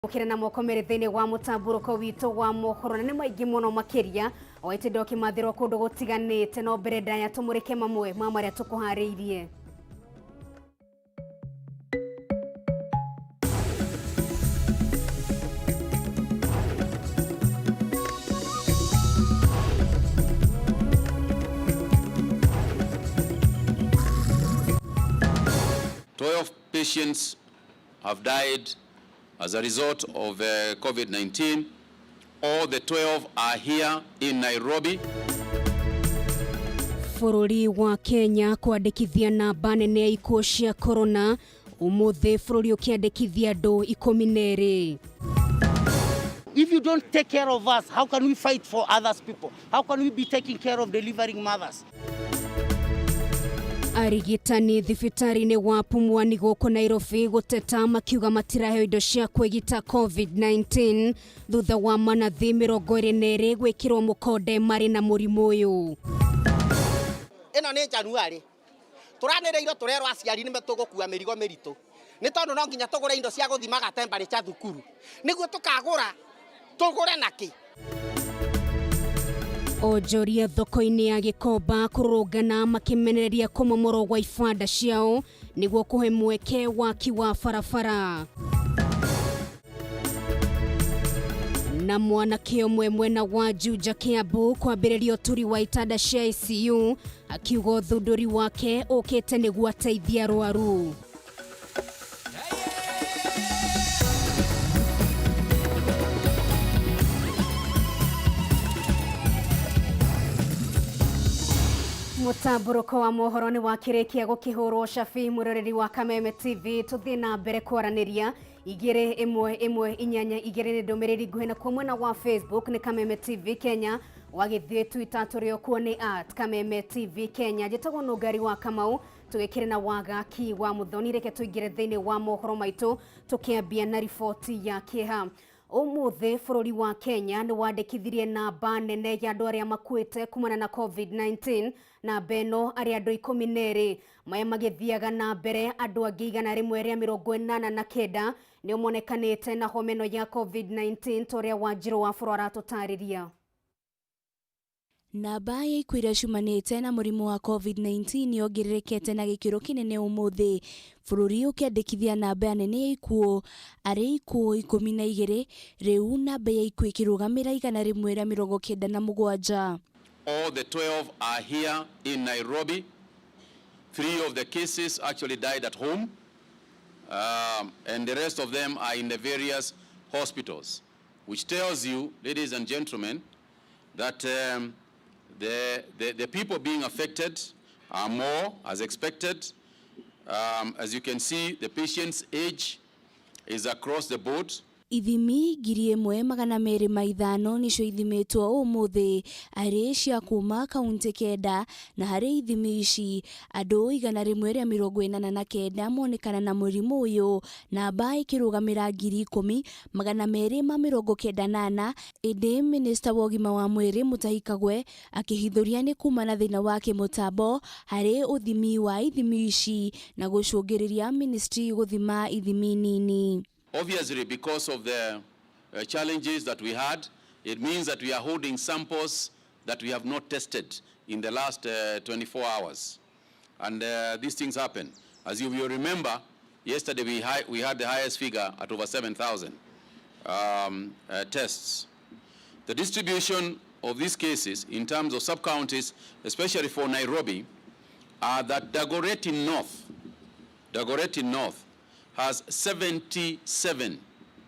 Gukira na moko mere thiini wa mutamburuko witu wa mohoro na ni maingi muno makiria oitindo kimathirwo kundu gutiganite no mbere ndaya tumurike mamwe ma maria tukuhariirie. 12 patients have died as a result of COVID-19. All the 12 are here in Nairobi. Bũrũri wa Kenya kwandĩkithia namba nene ya ikuũ cia corona ũmũthĩ bũrũri ũkĩandĩkithia andũ 12. If you don't take care of us, how can we fight for others people? How can we be taking care of delivering mothers? Arigitani thibitarĩ-inĩ wa Pumwani gũkũ Nairobi gũteta makiuga matiraheo indo cia kwĩgita COVID-19 thutha wa manathi 22 gwĩkĩrwo mũkonde marĩ na mũrimũ ũyũ. Ĩno nĩ January tũranĩrĩirwo tũrerwo aciari nĩ tũgũkua mĩrigo mĩritũ nĩ tondũ no nginya tũgũre indo cia gũthimaga temperature thukuru nĩguo tũkagũra tũgũre nakĩ. Onjoria thoko-inĩ ya Gĩkomba kũrũrũngana makĩmenereria kũmomorwo gwa ibanda ciao nĩguo kũhe mweke waki wa barabara. Na mwanake ũmwe mwena wa Juja Kiambu kwambĩrĩria ũturi wa itanda cia ICU akiuga ũthundũri wake ũkĩte nĩguo ateithie arwaru. Mutamburuko wa mohoro ni wakirikia gukihurwo cabi mwiroreri wa Kameme TV tuthie na mbere kwaraniria 2 1 1 8 2 ni ndumiriri nguhi na kwa mwena wa Facebook ni Kameme TV Kenya wagithie Twitter turi okuo ni at Kameme TV Kenya. Njitagwo Nungari wa Kamau tugikire na wagaki wa Muthoni. Reke tuingire thiini wa mohoro maitu tukiambia na riboti ya kieha. Umuthi bũrũri wa Kenya nĩ wandĩkithirie namba nene ya andũ arĩa makuĩte kumana na COVID-19 namba ĩno arĩ andũ 12. Maya magĩthiaga na mbere andũ angĩ 189 nĩo monekanĩte na homa ĩno ya COVID-19 ta ũrĩa Wanjirũ wa Bũrũ aratũtarĩria. Namba ya ikuũ iria ciumanĩte na mũrimũ wa COVID-19 yongererekete na gĩkĩro kĩnene ũmũthĩ bũrũri ũkĩandĩkithia namba nene ya ikuũ arĩ ikuũ 12 rĩu namba ya ikuũ ĩkĩrũgamĩra 197. All the 12 are here in Nairobi. 3 of the cases actually died at home, and the rest of them are in the various hospitals, which tells you, ladies and gentlemen, that the people being affected are more, as expected. As you can see, the patient's age is across the board. Ithimi 1205 nicio ithimĩtwo ũmũthĩ arĩ cia kuma kaunti 9 na harĩ ithimi ici andũ 189 monekana na mũrimũ ũyũ namba ĩkĩrũgamĩra 10,294. Ĩndĩ minista wa ũgima wa mwĩrĩ Mutahi Kagwe akĩhithũria nĩ kuma na thĩna wa kĩmũtambo harĩ ũthimi wa ithimi ici na gũcũngĩrĩria ministry gũthima ithimi nini. Obviously, because of the challenges that we had, it means that we are holding samples that we have not tested in the last 24 hours. And these things happen. As you will remember, yesterday we had the highest figure at over 7,000 tests. The distribution of these cases in terms of sub-counties, especially for Nairobi, are that Dagoretti North has 77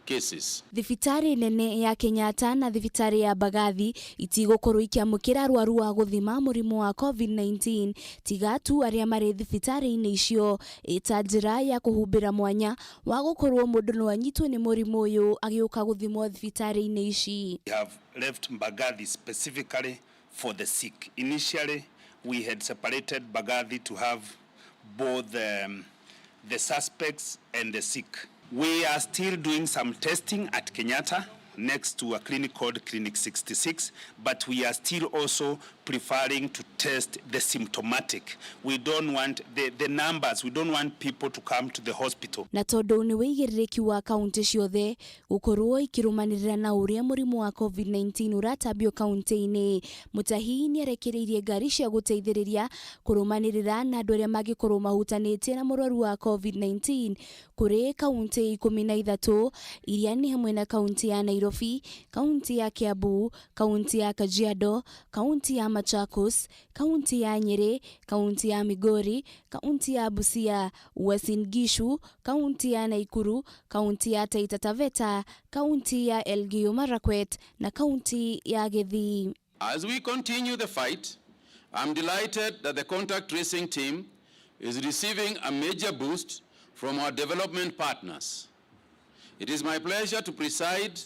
cases. Thibitarĩ nene ya Kenyatta na thibitarĩ ya Mbagathi itigũkorwo ikĩamũkĩra arwaru a gũthima mũrimũ wa COVID-19 tiga tu arĩa marĩ thibitarĩ-inĩ icio ĩta njĩra ya kũhumbĩra mwanya wa gũkorwo mũndũ no anyitwo nĩ mũrimũ ũyũ agĩũka gũthimwo thibitarĩ-inĩ ici. We have left Mbagathi specifically for the sick. Initially, we had separated Mbagathi to have both the suspects and the sick. We are still doing some testing at Kenyatta. next to a clinic called Clinic 66, but we are still also preferring to test the symptomatic. We don't want the numbers, we don't want people to come to the hospital. Na tondu ni wĩigĩrĩrĩki wa kaunti ciothe gũkorwo ikĩrũmanĩrĩra na ũrĩa mũrimũ wa COVID-19 ũratambio kaunti-inĩ, Mutahi nĩarekereirie ngari cia gũteithĩrĩria kũrũmanĩrĩra na andũ arĩa mangĩkorwo mahutanĩtie na mũrwaru wa COVID-19 kũrĩ kaunti 13 iria nĩ hamwe na kaunti ya Nairobi, kaunti ya Kiambu, kaunti ya Kajiado, kaunti ya Machakos, kaunti ya Nyeri, kaunti ya Migori, kaunti ya Busia, Uasin Gishu, kaunti ya Nakuru, kaunti ya Taita Taveta, kaunti ya Elgeyo Marakwet na kaunti ya Githii. As we continue the fight, I'm delighted that the contact tracing team is receiving a major boost from our development partners. It is my pleasure to preside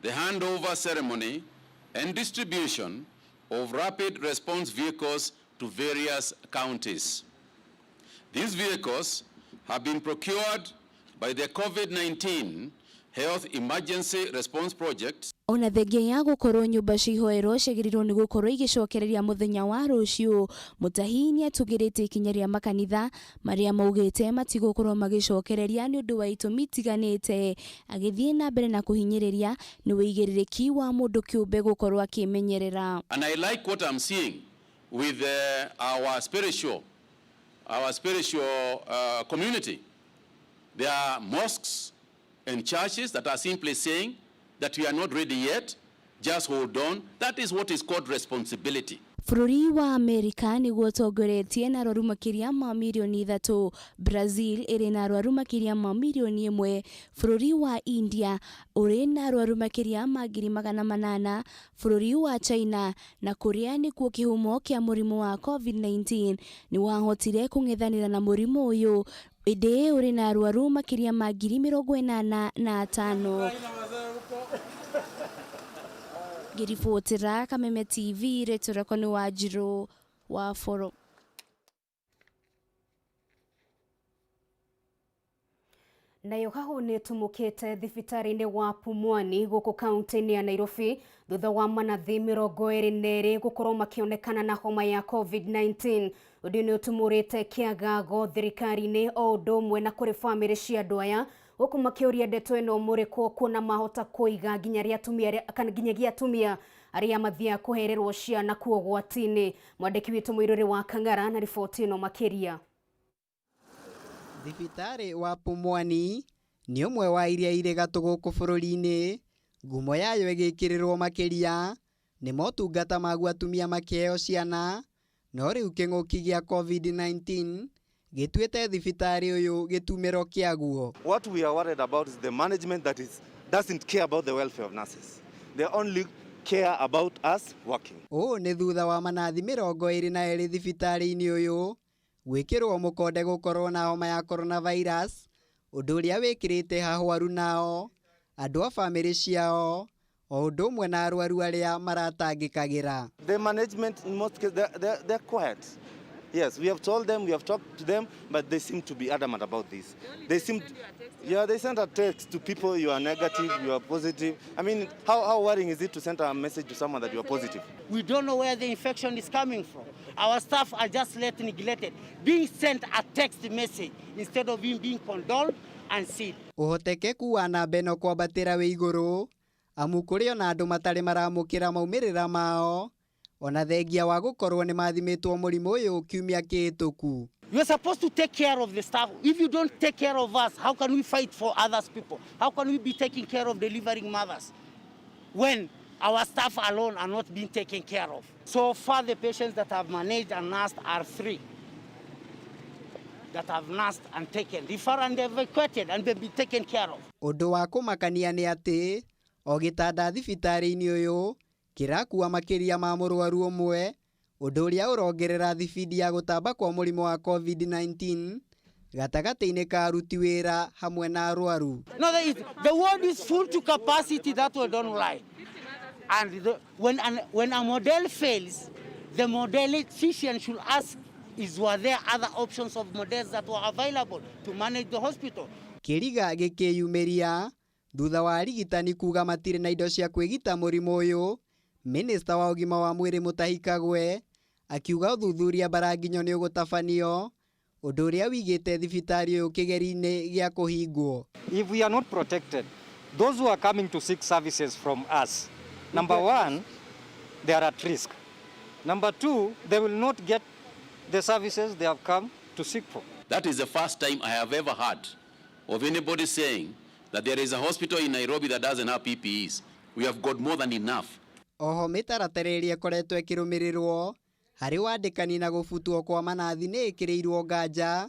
the handover ceremony and distribution of rapid response vehicles to various counties. These vehicles have been procured by the COVID-19 Health Emergency Response Project. Ona thengia ya gũkorwo nyũmba cia ihoero ciagĩrĩirwo nĩ gũkorwo igĩcokereria mũthenya wa rũciũ, Mutahi nĩatũgĩrĩtie ikinya rĩa makanitha marĩa maugĩte matigũkorwo magĩcokereria nĩ ũndũ wa itũmi itiganĩte, agĩthiĩ na mbere na kũhinyĩrĩria nĩ wĩigĩrĩrĩki wa mũndũ kĩũmbe gũkorwo akĩmenyerera. And I like what I'm seeing with our spiritual community. There are mosques and churches that are simply saying that we are not ready yet, just hold on. That is what is called responsibility. Bũrũri wa Amerika nĩguo ũtongoretie na arwaru makĩria ma mirioni 3, Brazil ĩrĩ na arwaru makĩria ma mirioni 1, bũrũri wa India ũrĩ na arwaru makĩria ma 800,000, bũrũri wa China na kũrĩa nĩkuo kĩhumo kĩa mũrimũ wa COVID-19 nĩwahotire kũng'ethanĩra na mũrimũ ũyũ ĩndĩ ũrĩ na arwaru makĩria ma 85,000. Ngĩribotera Kameme TV rĩtwa rĩakwa nĩ Wanjirũ wa Boro. Nayo haho nĩ ĩtumũkĩte thibitarĩ-inĩ wa Pumwani gũkũ kaunti-inĩ ya Nairobi thutha wa manathi 22 gũkorwo makĩonekana na homa ya COVID-19. Ũndũ nĩ ũtumũrĩte kĩagago thirikari-inĩ o ũndũ ũmwe na kũrĩ bamĩrĩ cia andũ aya gũkũ makĩũria ndeto ĩno mũrĩkũ kuona mahota kũiga nginyagia atumia arĩa mathiaga kũhererwo ciana kuo ũgwati-inĩ. Mwandĩki witũ Mũirũrĩ wa Kang'ara na riboti ĩno makĩria. Thibitarĩ wa Pumwani nĩ ũmwe wa iria irĩ gatũ gũkũ bũrũri-inĩ, ngumo yayo ĩgĩkĩrĩrwo makĩria nĩ motungata maguo atumia makĩheo ciana, no rĩu kĩng'ũki gĩa COVID-19 gĩtuĩte thibitarĩ ũyũ gĩtumĩro kĩaguo. What we are worried about is the management that doesn't care about the welfare of nurses. They only care about us working. Ũũ nĩ thutha wa manathi 22 thibitarĩ-inĩ ũyũ gwĩkĩrwo mũkonde gũkorwo na homa ya coronavirus, ũndũ ũrĩa wĩkĩrĩte hahwaru nao andũ a bamĩrĩ ciao o ũndũ ũmwe na arwaru arĩa maratangĩkagĩra. The management in most cases they're quiet. Yes, we have told them, we have talked to them, but they seem to be adamant about this. They seem, yeah, they send a text to people, you are negative, you are positive. I mean, how worrying is it to send a message to someone that you are positive? We don't know where the infection is coming from. Our staff are just left neglected, being sent a text message instead of being condoled and seen. Ũhotekeku wa namba ĩno kwambatĩra wĩ igũrũ, amu kũrĩ ona andũ matarĩ maramũkĩra maumĩrĩra mao, ona thengia wa gũkorwo nĩ mathimĩtwo mũrimũ ũyũ kiumia kĩhĩtũku. You are supposed to take care of the staff. If you don't take care of us, how can we fight for others people? How can we be taking care of delivering mothers when our staff alone are not being taken care of? So far, the patients that have managed and nursed are 3 that have nursed and taken refer and evacuated and they've been taken care of. Ũndũ wa kũmakania nĩ atĩ o gĩtanda thibitarĩ-inĩ ũyũ kĩrakua makĩria ma mũrwaru ũmwe, ũndũ ũrĩa ũrongerera thibindi ya gũtamba kwa mũrimũ wa COVID-19 gatagatĩ-inĩ ka aruti wĩra hamwe na arwaru. No, the ward is full to capacity, that we don't lie. And when a model fails, the modelician should ask, were there other options of models that were available to manage the hospital? Kĩriga gĩkĩyumĩria Thutha wa arigitani kuga matirĩ na indo cia kwĩgita mũrimũ ũyũ, Minista wa ũgima wa mwĩrĩ Mutahi Kagwe akiuga ũthuthuria Mbaranginyo nĩ ũgũtabanio, ũndũ ũrĩa wigĩte thibitarĩ ũyũ kĩgeri-inĩ gĩa kũhingwo. If we are not protected, those who are coming to seek services from us, number one, they are at risk. Number two, they will not get the services they have come to seek for. That is the first time I have ever heard of anybody saying that there is a hospital in Nairobi that doesn't have PPEs. We have got more than enough. Oho mĩtaratara ĩrĩa ĩkoretwo ĩkĩrũmĩrĩrwo harĩ wandĩkani na gũbutwo kwa manathi nĩ ĩkĩrĩirwo nganja,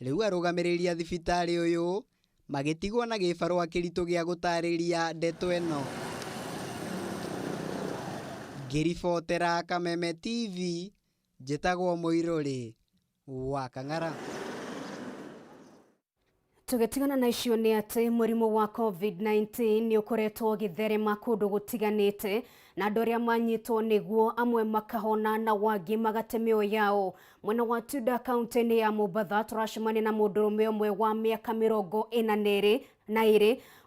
rĩu arũgamĩrĩri a thibitarĩ ũyũ magĩtigwo na gĩbarũa kĩritũ gĩa gũtarĩria ndeto ĩno. Ngĩribotera Kameme TV, njĩtagwo Mũirũrĩ wa Kang'ara. Tũgĩtigana na icio nĩ atĩ mũrimũ wa COVID-19 nĩ ũkoretwo ũgĩtherema kũndũ gũtiganĩte na andũ arĩa manyitwo nĩguo amwe makahona na wangĩ magate mĩoyo yao. Mwena wa Tudor kaunti-inĩ ya Mombatha tũracemania na mũndũrũme ũmwe wa mĩaka 42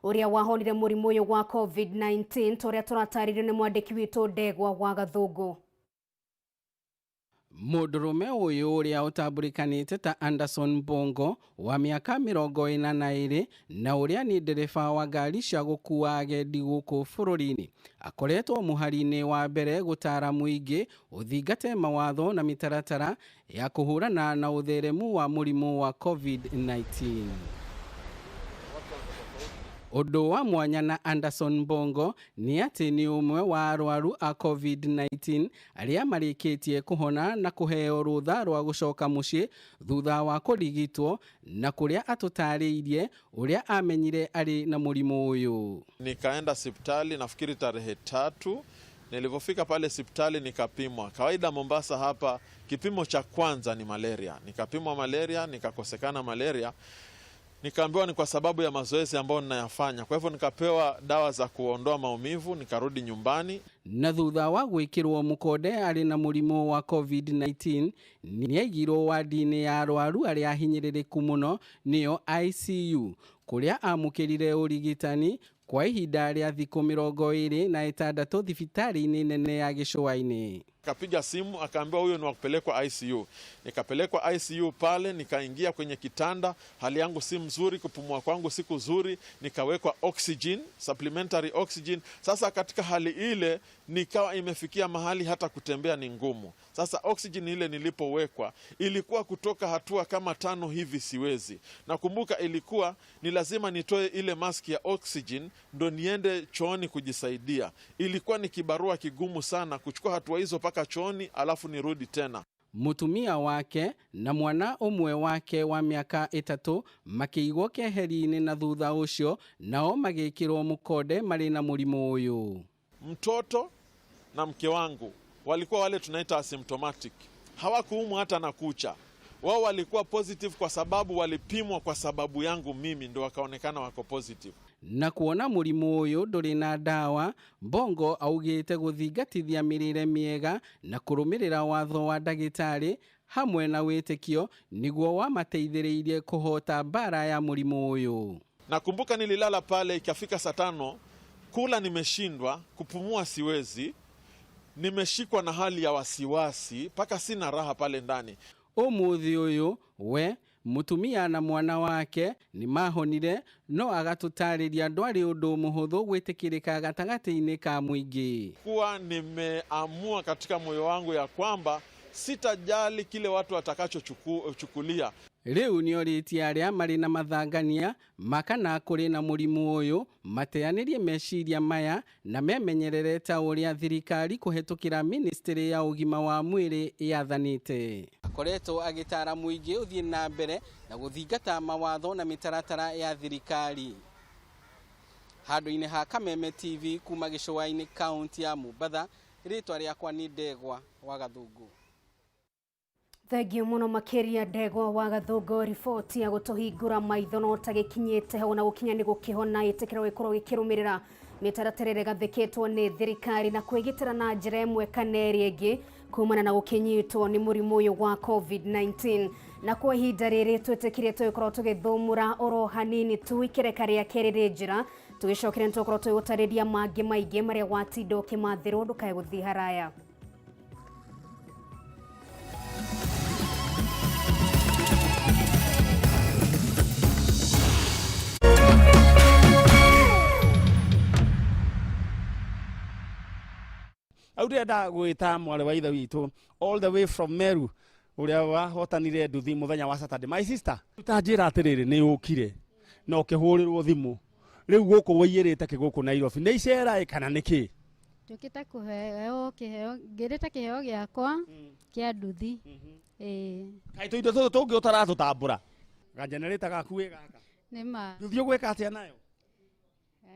ũrĩa wahonire mũrimũ ũyũ wa COVID-19 ta ũrĩa tũratarĩrio nĩ mwandĩki witũ Ndegwa wa Gathũngũ. Mũndũrũme ũyũ ũrĩa ũtambũrĩkanĩte ta Anderson Bongo wa mĩaka 42 na ũrĩa nĩ ndereba wa ngari cia gũkua agendi gũkũ bũrũri-inĩ akoretwo mũhari-inĩ wa mbere gũtara mũingĩ ũthingate mawatho na mĩtaratara ya kũhũrana na ũtheremu wa mũrimũ wa COVID-19. Ũndũ wa mwanya na Anderson Bongo nĩ atĩ nĩ ũmwe wa arwaru a COVID-19 arĩa marĩkĩtie kũhona na kũheo rũtha rwa gũcoka mũciĩ thutha wa kũrigitwo na kũrĩa atũtarĩirie ũrĩa amenyire arĩ na mũrimũ ũyũ. Nikaenda hospitali nafikiri tarehe 3. Nilivyofika pale hospitali nikapimwa. Kawaida Mombasa hapa kipimo cha kwanza ni malaria. Nikapimwa malaria, nikakosekana malaria. Nikaambiwa ni kwa sababu ya mazoezi ambayo ninayafanya. Kwa hivyo nikapewa dawa za kuondoa maumivu, nikarudi nyumbani. Na thutha wa gwĩkĩrwo mũkonde arĩ na mũrimũ wa COVID-19 nĩaigirwo wadi-inĩ ya arwaru arĩa ahinyĩrĩrĩku mũno nĩyo ICU kũrĩa amũkĩrire ũrigitani kwa ihinda rĩa thikũ 26 thibitarĩ-inĩ nene ya Gĩcũa-inĩ. Akapiga simu akaambiwa huyo ni wa kupelekwa ICU. Nikapelekwa ICU pale, nikaingia kwenye kitanda, hali yangu si mzuri, kupumua kwangu si kuzuri, nikawekwa oxygen, supplementary oxygen. Sasa katika hali ile nikawa imefikia mahali hata kutembea ni ngumu. Sasa oxygen ile nilipowekwa ilikuwa kutoka hatua kama 5 hivi siwezi. Nakumbuka ilikuwa ni lazima nitoe ile maski ya oxygen ndo niende chooni kujisaidia. Ilikuwa ni kibarua kigumu sana kuchukua hatua hizo paka chooni alafu nirudi tena. Mutumia wake na mwana ũmwe wake wa mĩaka 3 makĩigwo keheri-inĩ na thutha ũcio nao magĩkĩrwo mũkonde marĩ na mũrimũ ũyũ. Mtoto na mke wangu walikuwa wale tunaita asymptomatic, hawakuumwa hata na kucha. Wao walikuwa positive kwa sababu walipimwa kwa sababu yangu mimi, ndo wakaonekana wako positive. Na kuona mũrimũ ũyũ ndũrĩ na ndawa, Bongo augĩte gũthingatithia mĩrĩre mĩega na kũrũmĩrĩra watho wa ndagĩtarĩ hamwe na wĩtĩkio nĩguo wamateithĩrĩirie kũhota mbara ya mũrimũ ũyũ. Nakumbuka nililala pale ikafika saa 5, kula nimeshindwa, kupumua siwezi, nimeshikwa na hali ya wasiwasi paka sina raha pale ndani. Ũmũthĩ ũyũ we mutumia na mwana wake nĩ mahonire no agatũtarĩria ndwarĩ ũndũ mũhũthũ gwĩtĩkĩrĩka gatagatĩ-inĩ ka mũingĩ. Kuwa nimeamua katika moyo wangu ya kwamba sitajali kile watu watakachochukulia. Rĩu nĩorĩtie arĩa marĩ na mathangania makana kũrĩ na mũrimũ ũyũ mateanĩrie meciria maya na memenyerere ta ũrĩa thirikari kũhetũkĩra ministry ya ũgima wa mwĩrĩ yathanĩte. Akoretwo agĩtara mũingĩ ũthiĩ na mbere na gũthingata mawatho na mĩtaratara ya thirikari. Handũ-inĩ ha Kameme TV kuma Gĩcũa-inĩ kaunti ya Mombatha, rĩtwa rĩakwa nĩ Ndegwa wa Gathũngũ. Thengiũ mũno makĩria Ndegwa wa Gathũngũ, riboti ya gũtũhingũra maitho no ta gĩkinyĩte hau na gũkinya nĩ gũkĩhona ĩtĩkĩra gũkorwo gĩkĩrũmĩrĩra mĩtaratara ĩrĩa ĩgathĩkĩtwo nĩ thirikari na kwĩgitĩra na njĩra ĩmwe kana ĩrĩa ĩngĩ kumana na gũkĩnyitwo nĩ mũrimũ ũyũ wa COVID-19. Na kwa ihinda rĩrĩ twĩtĩkire tũgĩkorwo tũgĩthũmũra oro hanini tu ikereka rĩa kerĩ rĩ njĩra. Tũgĩcokere nĩtũgũkorwo tũgĩgũtarĩria mangĩ maingĩ marĩa watinda ũkĩmathĩrwo, ndũkae gũthiĩ haraya. Au ndĩrenda gwĩta mwarĩ wa ithe witũ all the way from Meru, ũrĩa wahotanire nduthi mũthenya wa Saturday. My sister, ta njĩra atĩrĩrĩ, nĩ ũkire na ũkĩhũrĩrwo thimũ rĩu gũkũ wĩiyĩrĩte kĩ gũkũ Nairobi, nĩ icera ĩ kana nĩ kĩ? Njũkĩte kũheo kĩheo, ngĩrĩte kĩheo gĩakwa kĩa nduthi. Ĩĩ. Kaĩ tũindo tũtũ tũngĩ ũtaratũtambũra? Ganjenerĩta gaku wĩ gaka. Nĩ ma. Nduthi ũgwĩka atĩa nayo?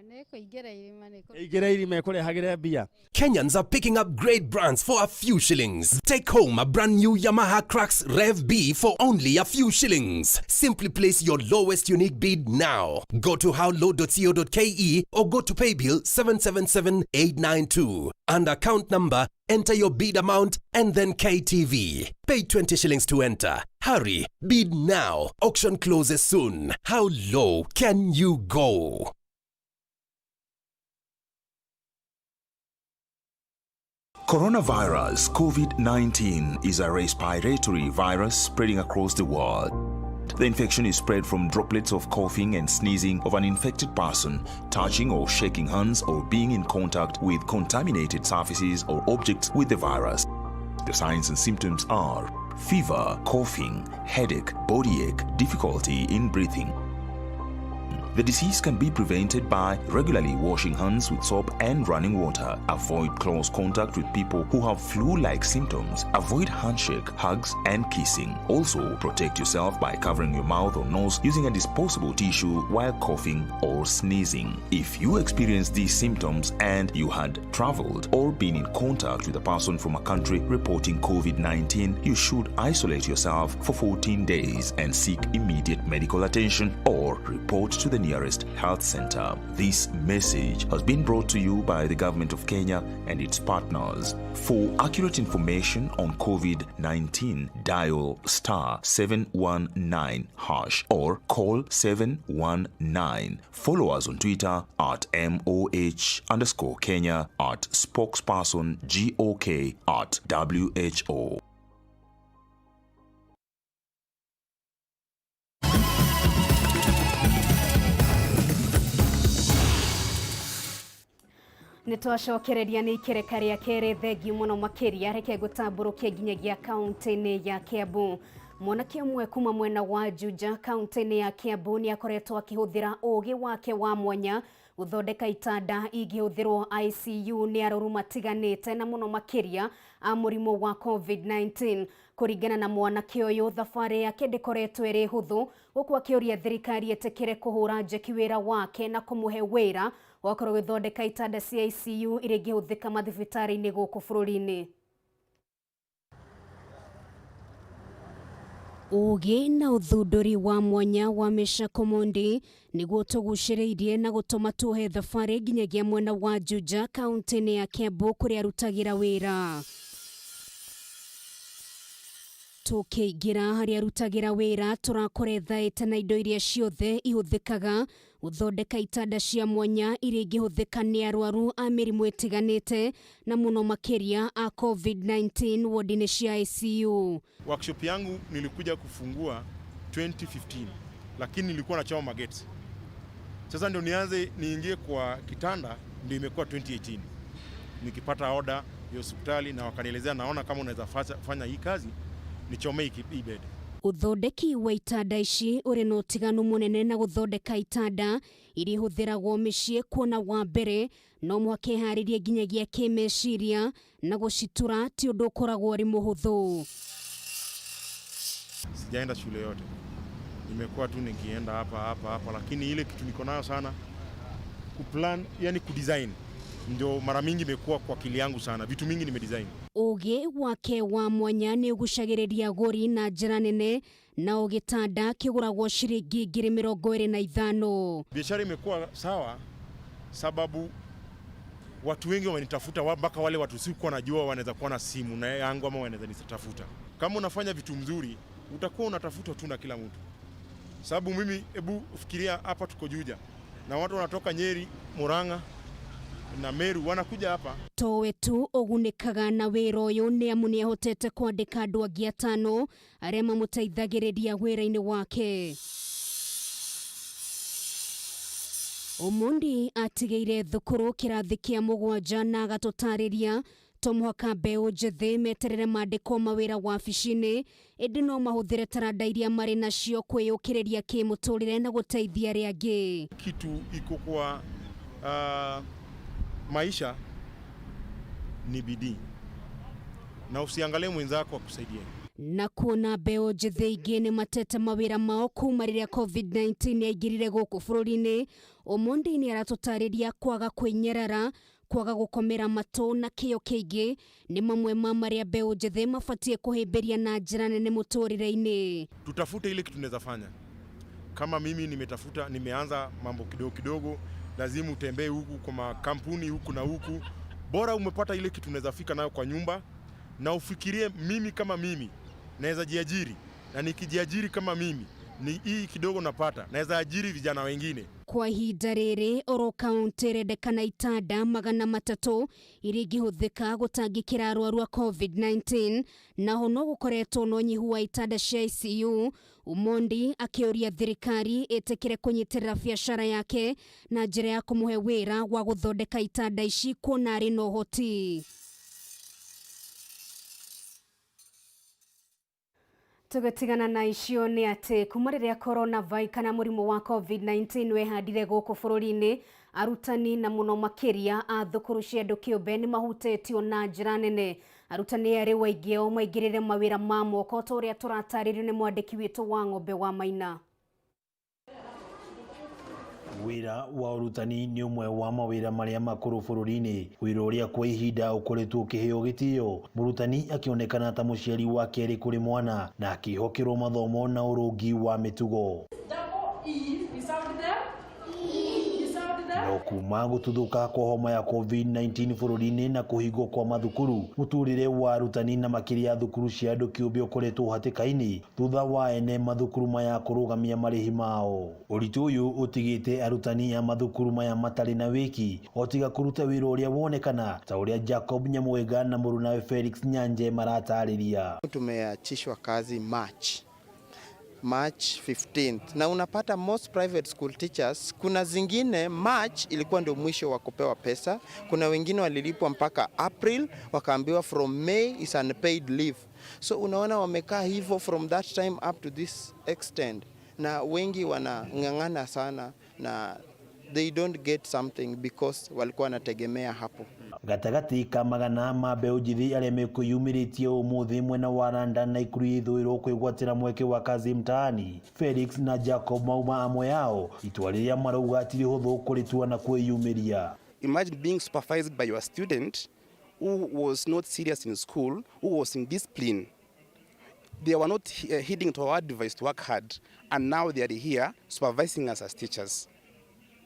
Nĩ kũingĩra irima nĩ Ĩingĩre irima ĩkũrehagĩre mbia. Kenyans are picking up great brands for a few shillings. Take home a brand new Yamaha Crux Rev B for only a few shillings. Simply place your lowest unique bid now. Go to howlow.co.ke or go to paybill 777892. And account number, enter your bid amount and then KTV. Pay 20 shillings to enter. Hurry, bid now. Auction closes soon. How low can you go? Coronavirus COVID-19 is a respiratory virus spreading across the world. The infection is spread from droplets of coughing and sneezing of an infected person, touching or shaking hands, or being in contact with contaminated surfaces or objects with the virus. The signs and symptoms are fever, coughing, headache, body ache, difficulty in breathing. The disease can be prevented by regularly washing hands with soap and running water. Avoid close contact with people who have flu-like symptoms. Avoid handshake, hugs, and kissing. Also, protect yourself by covering your mouth or nose using a disposable tissue while coughing or sneezing. If you experience these symptoms and you had traveled or been in contact with a person from a country reporting COVID-19, you should isolate yourself for 14 days and seek immediate medical attention or report to the nearest health center. This message has been brought to you by the Government of Kenya and its partners. For accurate information on COVID-19, dial star 719 hash or call 719. Follow us on Twitter at MOH_Kenya, at spokesperson GOK, at WHO. Nĩ twacokereria nĩ ikereka rĩa kerĩ, thengiũ mũno makĩria. Reke ngũtambũrũkie nginyagia kaunti-inĩ ya Kiambu. Mwanake ũmwe kuma mwena wa Juja kaunti-inĩ ya Kiambu nĩ akoretwo akĩhũthĩra ũgĩ wake wa mwanya gũthondeka itanda ingĩhũthĩrwo ICU nĩ arwaru matiganĩte na mũno makĩria a mũrimũ wa COVID-19. Kũringana na mwanake ũyũ, thabarĩ yake ndĩkoretwo ĩrĩ hũthũ, gũkũ akĩũria thirikari ĩtĩkĩre kũhũra njeki wĩra wake na kũmũhe wĩra wakorwo gũthondeka itanda cia ICU iria ingĩhũthĩka mathibitarĩ-inĩ gũkũ bũrũri-inĩ. Ũgĩ na ũthundũri wa mwanya wa Meshack Omondi nĩguo tũgucĩrĩirie na gũtũma tuohe thabarĩ nginyagia mwena wa Juja kaunti-inĩ ya Kiambu kũrĩa arutagĩra wĩra. Tũkĩingĩra harĩa arutagĩra wĩra, tũrakora ethaĩte na indo iria ciothe ihũthĩkaga gũthondeka itanda cia mwanya iria ingĩhũthĩka nĩ arwaru a mĩrimũ ĩtiganĩte na mũno makĩria a COVID-19 wodi-inĩ cia ICU. Workshop yangu nilikuja kufungua 2015, lakini nilikuwa nachoma mageti. Sasa ndio nianze niingie kwa kitanda ndio imekuwa 2018. Nikipata order ya hospitali na wakanielezea, naona kama unaweza fanya hii kazi, nichomee hii bed. Ũthondeki wa itanda ici ũrĩ na ũtiganu mũnene na gũthondeka itanda iria ihũthĩragwo mĩciĩ, kuona wa mbere no mũhaka ĩharĩrie nginyagia kĩmeciria na gũcitura ti ũndũ ũkoragwo ũrĩ mũhũthũ. Sijaenda shule yote, nimekuwa tu nikienda hapa hapa hapa, lakini ile kitu niko nayo sana kuplan, yani kudesign, ndio mara mingi imekuwa kwa akili yangu sana, vitu mingi nimedesign. Ũgĩ wake wa mwanya nĩ ũgucagĩrĩria agũri na njĩra nene, na o gĩtanda kĩgũragwo ciringi 25,000. Biashara imekuwa sawa sababu watu wengi wamenitafuta, mpaka wale watu sikuwa najua wanaweza kuwa na simu na yangu ama wanaweza nitafuta. Kama unafanya vitu mzuri utakuwa unatafutwa tu na kila mtu. Sababu mimi, hebu fikiria, hapa tuko Juja, Na watu wanatoka Nyeri, Murang'a na Meru wanakuja hapa. Towe tu ũgunĩkaga na wĩra ũyũ nĩ amu nĩ ahotete kwandĩka andũ angĩ atano arĩa mamũteithagĩrĩria wĩra-inĩ wake. Omondi atigĩire thukuru kĩrathi kĩa 7 na agatũtarĩria to mũhaka mbeũ njĩthĩ meterere mandĩkwo mawĩra wabici-inĩ, ĩndĩ no mahũthĩre taranda iria marĩ nacio kwĩyũkĩrĩria kĩmũtũrĩre na gũteithia arĩa angĩ. Kitu iko kwa maisha ni bidii, na usiangalie mwenzako akusaidie. Na kuona mbeũ njĩthĩ ingĩ nĩ matete mawĩra mao kuma rĩrĩa COVID-19 yaingĩrire gũkũ bũrũri-inĩ, Omondi nĩ aratũtarĩria kwaga kwĩnyerara, kwaga gũkomera matũ na kĩyo kĩingĩ nĩ mamwe ma marĩa mbeũ njĩthĩ mabatiĩ kũhĩmbĩria na njĩra nene mũtũrĩre-inĩ. Tutafute ile kitu tunaweza fanya. Kama mimi nimetafuta, nimeanza mambo kidogo kidogo, lazima utembee huku kwa makampuni huku na huku, bora umepata ile kitu unaweza fika nayo kwa nyumba, na ufikirie mimi kama mimi naweza jiajiri, na nikijiajiri kama mimi ni hii kidogo napata naweza ajiri vijana wengine. Kwa ihinda rĩrĩ oro kaunti ĩrendekana itanda 300 iria ingĩhũthĩka gũtangĩkĩra arwaru a COVID-19, naho no gũkoretwo na ũnyihu wa itanda cia ICU. Omondi akĩũria thirikari ĩtĩkĩre kũnyitĩrĩra biacara yake na njĩra ya kũmũhe wĩra wa gũthondeka itanda ici kuona arĩ na ũhoti. Tũgĩtigana na icio nĩ atĩ kuma rĩrĩa corona virus kana mũrimũ wa COVID-19 wehandire gũkũ bũrũri-inĩ, arutani na mũno makĩria a thukuru cia andũ kĩũmbe nĩ mahutĩtio na njĩra nene. Arutani erĩ aingĩ ao maingĩrĩre mawĩra ma moko ta ũrĩa tũratarĩrio nĩ mwandĩki witũ wa Ng'ombe wa Maina. Wĩra wa ũrutani nĩ ũmwe wa mawĩra marĩa makũrũ bũrũri-inĩ, wĩra ũrĩa kwa ihinda ũkoretwo ũkĩheo gĩtĩo, mũrutani akĩonekana ta mũciari wa kerĩ kũrĩ mwana na akĩhokerwo mathomo na ũrũngi wa mĩtugo. No kuma gũtuthũka kwa homa ya COVID-19 bũrũri-inĩ na kũhingwo kwa mathukuru, mũtũrĩre wa arutani na makĩria thukuru cia andũ kĩũmbe ũkoretwo hatĩka-inĩ thutha wa ene mathukuru maya kũrũgamia marĩhi mao. Ũritũ ũyũ ũtigĩte arutani a mathukuru maya matarĩ na wĩki o tiga kũruta wĩra ũrĩa wonekana ta ũrĩa Jacob Nyamwega na mũrunawe Felix Nyanje maratarĩria. Tumeachishwa kazi March 15th, na unapata most private school teachers, kuna zingine March ilikuwa ndio mwisho wa kupewa pesa, kuna wengine walilipwa mpaka April wakaambiwa from May is unpaid leave. So unaona wamekaa hivyo from that time up to this extent, na wengi wanang'ang'ana sana na they don't get something because walikuwa wanategemea hapo. Gatagatĩ ka magana ma mbeũ njĩthĩ arĩa mekwĩyumĩrĩtie ũmũthĩ mwena wa Randa na Ikuru ya ithũĩro kwĩgwatĩra mweke wa kazi mtaani, Felix na Jacob mauma amwe yao, itua rĩrĩa marauga ti rĩhũthũ kũrĩtua na kwĩyumĩria. Imagine being supervised by your student who was not serious in school, who was in discipline. They were not heeding to our advice to work hard, and now they are here supervising us as teachers.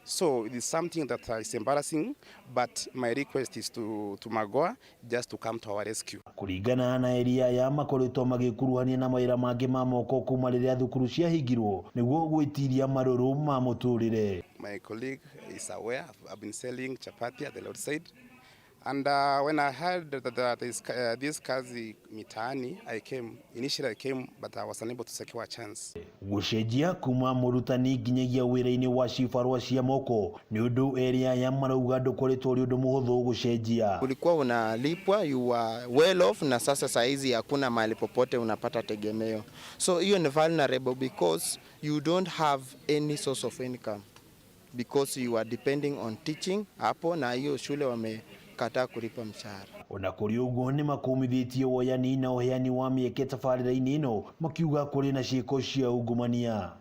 So it is something that is embarrassing, but my request is to Magoha just to come to our rescue. Kũringana na area ya makoretwo magĩkuruhania na mawĩra mangĩ ma moko kuma rĩrĩa thukuru ciahingirwo nĩguo gwĩtiria marũrũ ma mũtũrĩre. My colleague is aware I've been selling chapati at the roadside, and when I heard that this kazi mitaani, I came. Initially I came, but I was unable to secure a chance. Gũcenjia kuma mũrutani nginyagia wĩra-inĩ wa cibarũa cia moko nĩ ũndũ area ya marauga ndũkoretwo ũrĩ ũndũ mũhũthũ gũcenjia. Ulikuwa unalipwa, you were well off, na sasa saizi hakuna mahali popote unapata tegemeo. So hiyo ni vulnerable because you don't have any source of income because you are depending on teaching hapo, na hiyo shule wame kataa kulipa mshahara. Ona kũrĩ ũguo nĩ makũmithĩtie woyani na ũheani wa mĩeke tabarĩra-inĩ ĩno makiuga kũrĩ na ciĩko cia ungumania.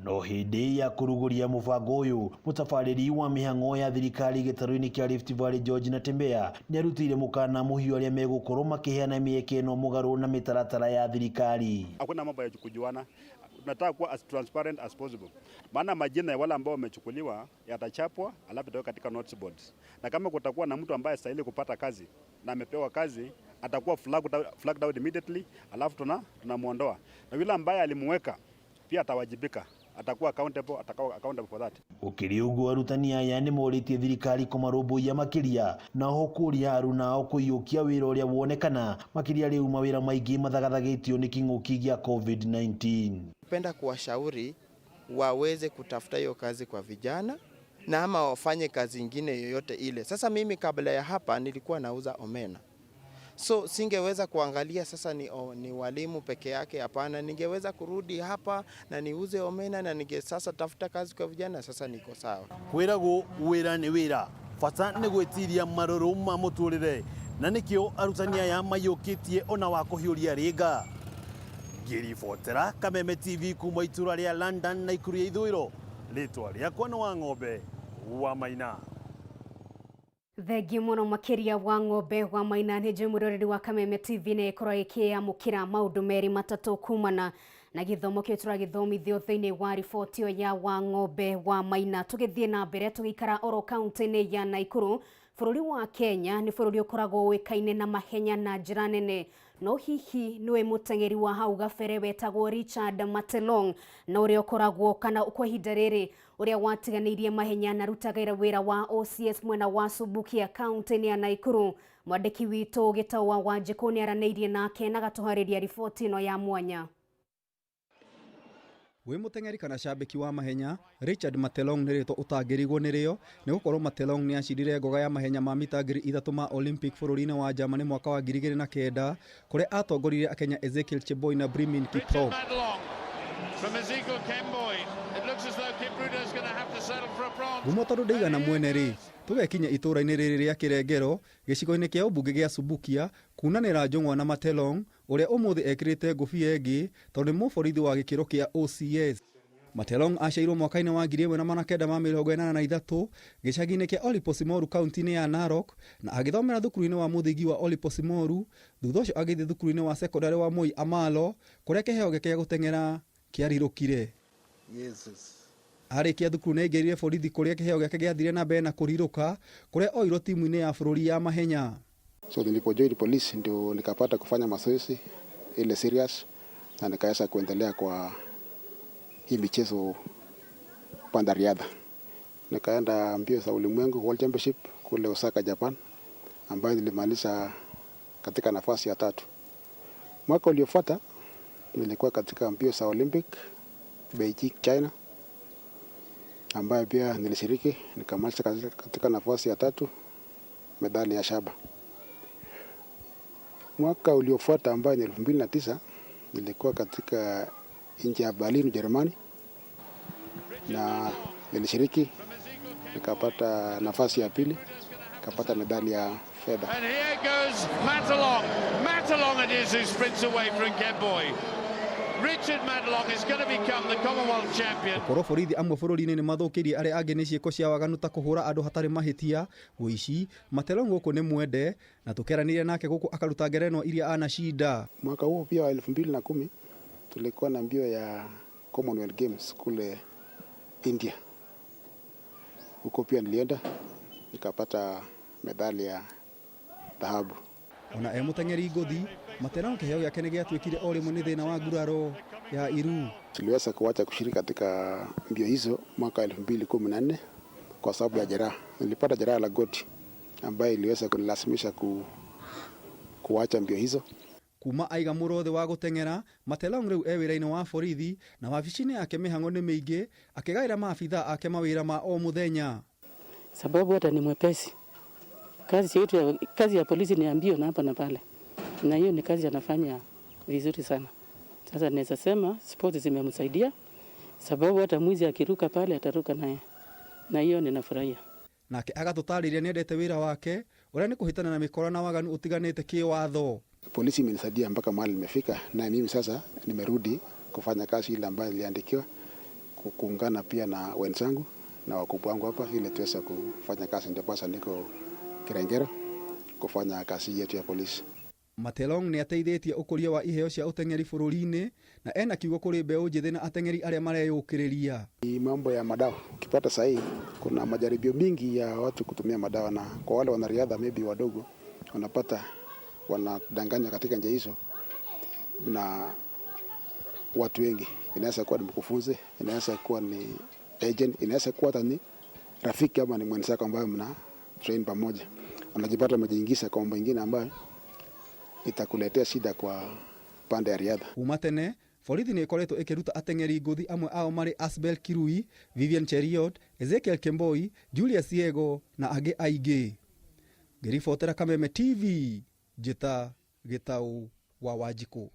No hĩndĩ ya kũrugũria mũbango ũyũ, mũtabarĩri wa mĩhang'o ya thirikari gĩtarũ-inĩ kĩa Rift Valley George Natembeya nĩarutĩire mũkana mũhiũ arĩa megũkorwo makĩheana mĩeke ĩno mũgarũ na mĩtaratara ya thirikari. Hakuna mambo ya kujuana, tunataka kuwa as transparent as possible. Maana majina ya wale ambao wamechukuliwa yatachapwa alafu itawekwa katika notice boards. Na kama kutakuwa na mtu ambaye stahili kupata kazi na amepewa kazi, atakuwa flagged out immediately, alafu tunamuondoa. Na yule ambaye alimuweka pia atawajibika. atakuwa accountable, atakuwa accountable for that. Gũkĩrĩ ũguo arutani aya nĩ morĩtie thirikari kũmarũmbũiya makĩria na oho kũria aruna ao kũiyũkia wĩra ũrĩa wonekana makĩria rĩu mawĩra maingĩ mathagathagĩtio nĩ kĩng'ũki gĩa COVID-19. Penda kuwashauri waweze kutafuta hiyo kazi kwa vijana na ama wafanye kazi ingine yoyote ile. Sasa mimi kabla ya hapa nilikuwa nauza omena, so singeweza kuangalia sasa ni walimu peke yake. Hapana, ningeweza kurudi hapa na niuze omena na ninge sasa tafuta kazi kwa vijana. Sasa niko sawa. Kwĩragwo wĩra nĩ wĩra, bata nĩ gwĩtiria marũrũ ma mũtũrĩre, na nĩkĩo arutani aya maiyũkĩtie ona wa kũhiũria rĩnga. Ngĩribotera Kameme TV kuma itũra rĩa London na Ikuru ya ithũĩro, rĩtwa rĩakwa nĩ wa ng'ombe wa Maina. Thengiũ mũno makĩria wa ng'ombe wa Maina. Nĩ njũĩ mwĩroreri wa Kameme TV nĩ ĩkorwo ĩkĩamũkĩra maũndũ merĩ matatũ kumana na gĩthomo kĩu tũragĩthomithio thĩinĩ wa riboti ĩyo ya wa ng'ombe wa Maina. Tũgĩthiĩ na mbere tũgĩikara oro kaunti-inĩ ya Naikuru. Bũrũri wa Kenya nĩ bũrũri ũkoragwo ũĩkaine na mahenya na njĩra nene, no hihi nĩwe mũteng'eri wa hau gabere wetagwo Richard Matelong na ũrĩa ũkoragwo kana kwa ihinda rĩrĩ ũrĩa watiganĩirie mahenya na arutaga wĩra wa OCS mwena wa Subukia kaunti-inĩ ya Naikuru. Mwandĩki witũ Gĩtau wa Wanjikũ nĩ aranĩirie nake na agatũharĩria riboti ĩno ya mwanya. Wĩ mũteng'eri kana cambĩki wa mahenya, Richard Matelong nĩ rĩtwa ũtangĩrigwo nĩrĩo nĩ gũkorwo Matelong nĩ acindire ngoga ya mahenya ma mita 3000 ma Olympic bũrũri-inĩ wa Germany mwaka wa 2009 kũrĩa atongoririe akenya Ezekiel Cheboi na Brimin Kiprop. Ngumo tondũ ndĩigana mwene rĩ, tũgekinya itũũra-inĩ rĩrĩ rĩa Kĩrengero gĩcigo-inĩ kĩa ũmbunge gĩa Subukia kunanĩra njũng'wa na Matelong ũrĩa ũmũthĩ ekĩrĩte ngũbia ĩngĩ tondũ nĩ mũborithi wa gĩkĩro kĩa OCS. Matelong aciarirwo mwaka-inĩ wa 1983 gĩcagi-inĩ kĩa Oliposimoru kaunti-inĩ ya Narok na agĩthomera thukuru-inĩ wa mũthingi wa Oliposimoru. Thutha ũcio agĩthiĩ thukuru-inĩ wa sekondarĩ wa Moi Amalo kũrĩa kĩheo gĩake gĩa gũteng'era kĩarirũkire. Arĩkia thukuru nĩ aingĩrire borithi kũrĩa kĩheo gĩake gĩathire na mbere na kũrirũka kũrĩa oirwo timu-inĩ ya bũrũri ya mahenya. So nilipojoin polisi ndio nikapata kufanya mazoezi ile serious na nikaweza kuendelea kwa hii michezo panda riadha. Nikaenda mbio za ulimwengu World Championship kule Osaka, Japan, ambayo nilimaliza katika nafasi ya 3. Mwaka uliofuata nilikuwa katika mbio za Olympic Beijing, China, ambayo pia nilishiriki nikamaliza katika nafasi ya 3, medali ya shaba. Mwaka uliofuata ambayo ni 2009 nilikuwa katika nchi ya Berlin, Ujerumani, na nilishiriki nikapata nafasi ya 2, nikapata medali ya fedha. And here goes Matelong. Matelong it is who sprints away from Kemboi. Richard Matelong is going to become the Commonwealth champion. Gũkorwo borithi amwe bũrũri-inĩ nĩ mathũkĩirie arĩa angĩ nĩ ciĩko cia waganu ta kũhũra andũ hatarĩ mahĩtia, ũici. Matelong gũkũ nĩ mwende na tũkeranĩire nake gũkũ akaruta ngerenwa iria anacinda. Mwaka huo pia wa 2010 tulikuwa na mbio ya Commonwealth Games kule India. Huko pia nilienda nikapata medali ya dhahabu. Ona e mũteng'eri ngũthi, Matelong kĩheo gĩake nĩ gĩatuĩkire o rĩmwe nĩ thĩna wa nguraro ya iru. Tuliweza kuacha kushiriki katika mbio hizo mwaka 2014 kwa sababu ya jeraha. Nilipata jeraha la goti ambayo iliweza kunilazimisha kuacha mbio hizo. Kuma aiga mũrothe wa gũteng'era, Matelong rĩu e wĩra-inĩ wa borithi na wabici-inĩ yake mĩhang'o nĩ mĩingĩ akĩgaĩra maabithaa ake mawĩra ma o mũthenya. Sababu hata ni mwepesi. Kazi yetu ya, kazi ya polisi ni mbio na hapa na pale, na hiyo ni kazi anafanya vizuri sana. Sasa naweza sema sports zimemsaidia, sababu hata mwizi akiruka pale ataruka naye, na hiyo ninafurahia. Nake agatũtarĩria nĩendete wĩra wake ũrĩa nĩ kũhĩtana na mĩkora na waganu ũtiganĩte kĩwatho. Polisi imenisaidia mpaka mahali nimefika, na mimi sasa nimerudi kufanya kazi ile ambayo niliandikiwa, kuungana pia na wenzangu na wakubwa wangu hapa ili tuweze kufanya kazi. Ndio sasa niko Kirengero kufanya kazi yetu ya polisi. Matelong nĩ ateithĩtie ũkũria wa iheo cia ũteng'eri bũrũri-inĩ na ena kiugo kũrĩ mbeũ njĩthĩ na ateng'eri arĩa mareyũkĩrĩria. Ni mambo ya madawa. Ukipata sahi kuna majaribio mingi ya watu kutumia madawa, na kwa wale wanariadha maybe wadogo wanapata wanadanganya katika njia hizo na watu wengi. Inaweza kuwa ni mkufunzi, inaweza kuwa ni agent, inaweza kuwa hata ni rafiki ama ni mwenzako ambaye mna train pamoja. Unajipata umejiingiza kwa mambo ingine ambayo itakuletea shida kwa pande ya riadha. Kuma tene borithi nĩ ĩkoretwo ĩkĩruta ateng'eri ngũthi amwe ao marĩ Asbel Kirui, Vivian Cheruiyot, Ezekiel Kemboi, Julius Yego na angĩ aingĩ. Ngĩribotera Kameme TV njĩta Gĩtaũ wa Wanjikũ.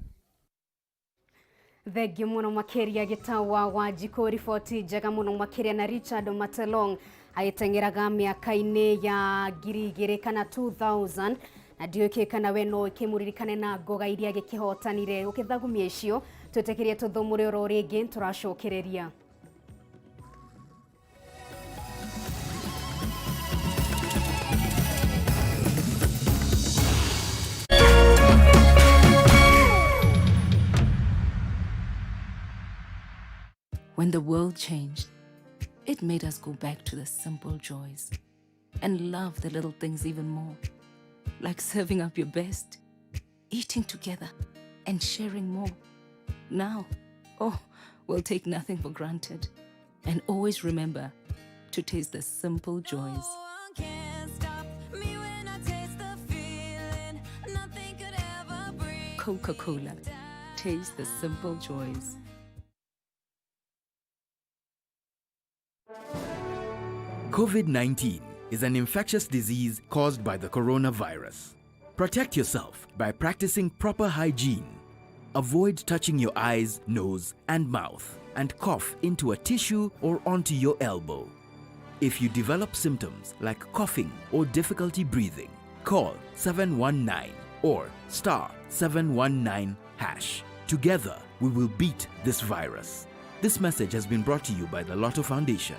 Thengio muno makiria Gĩtaũ wa Wanjikũ, riboti njega muno makiria na Richard Matelong agĩteng'eraga mĩaka-inĩ ya 2000 kana 2000 na ndiũĩ kana we no ĩkĩmũririkane na ngoga iria agĩkĩhotanire ũkĩthagumia icio twĩtĩkĩrie tũthũmũre oro rĩngĩ tũracokereria. When the world changed, it made us go back to the simple joys and love the little things even more, like serving up your best, eating together, and sharing more. Now, oh, we'll take nothing for granted and always remember to taste the simple joys. Coca-Cola, taste the simple joys. COVID-19 is an infectious disease caused by the coronavirus. Protect yourself by practicing proper hygiene. Avoid touching your eyes, nose, and mouth, and cough into a tissue or onto your elbow. If you develop symptoms like coughing or difficulty breathing, call 719 or star 719 hash. Together, we will beat this virus. This message has been brought to you by the Lotto Foundation.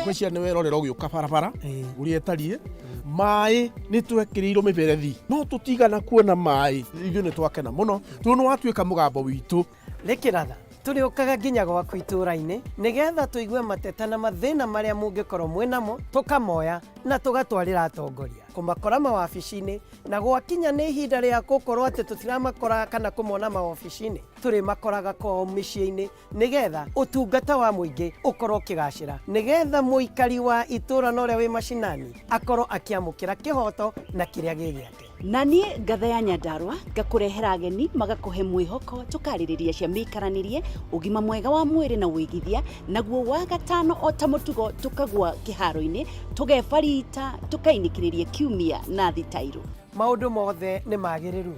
Ngwĩciria nĩ werorera ũgĩũka barabara ũrĩa ĩtariĩ maĩ nĩ twekĩrĩirwo mĩberethi no tũtigana kuona maĩ. Ithuĩ nĩ twakena mũno tondũ nĩ watuĩka mũgambo witũ. Rĩkĩratha tũrĩũkaga nginya gwaku itũũra-inĩ nĩgetha tũigue mateta na mathĩna marĩa mũngĩkorwo mwĩ namo, tũkamoya na tũgatwarĩra atongoria kũmakora mawabici-inĩ, na gwakinya nĩ ihinda rĩa gũkorwo atĩ tũtiramakora kana kũmona mawabici-inĩ, tũrĩmakoraga kwao mĩciĩ-inĩ nĩgetha ũtungata wa mũingĩ ũkorwo ũkĩgacĩra, nĩgetha mũikari wa itũũra na ũrĩa wĩ macinani akorwo akĩamũkĩra kĩhoto na kĩrĩa gĩ gĩake. Na niĩ ngatha ya Nyandarua ngakũrehera ageni magakũhe mwĩhoko, tũkarĩrĩria cia mĩikaranĩrie, ũgima mwega wa mwĩrĩ na ũigithia, naguo wa gatano o ta mũtugo tũkagwa kĩharo-inĩ, tũgebarita, tũkainĩkĩrĩria kiumia na thitairũ. Maũndũ mothe nĩ magĩrĩru.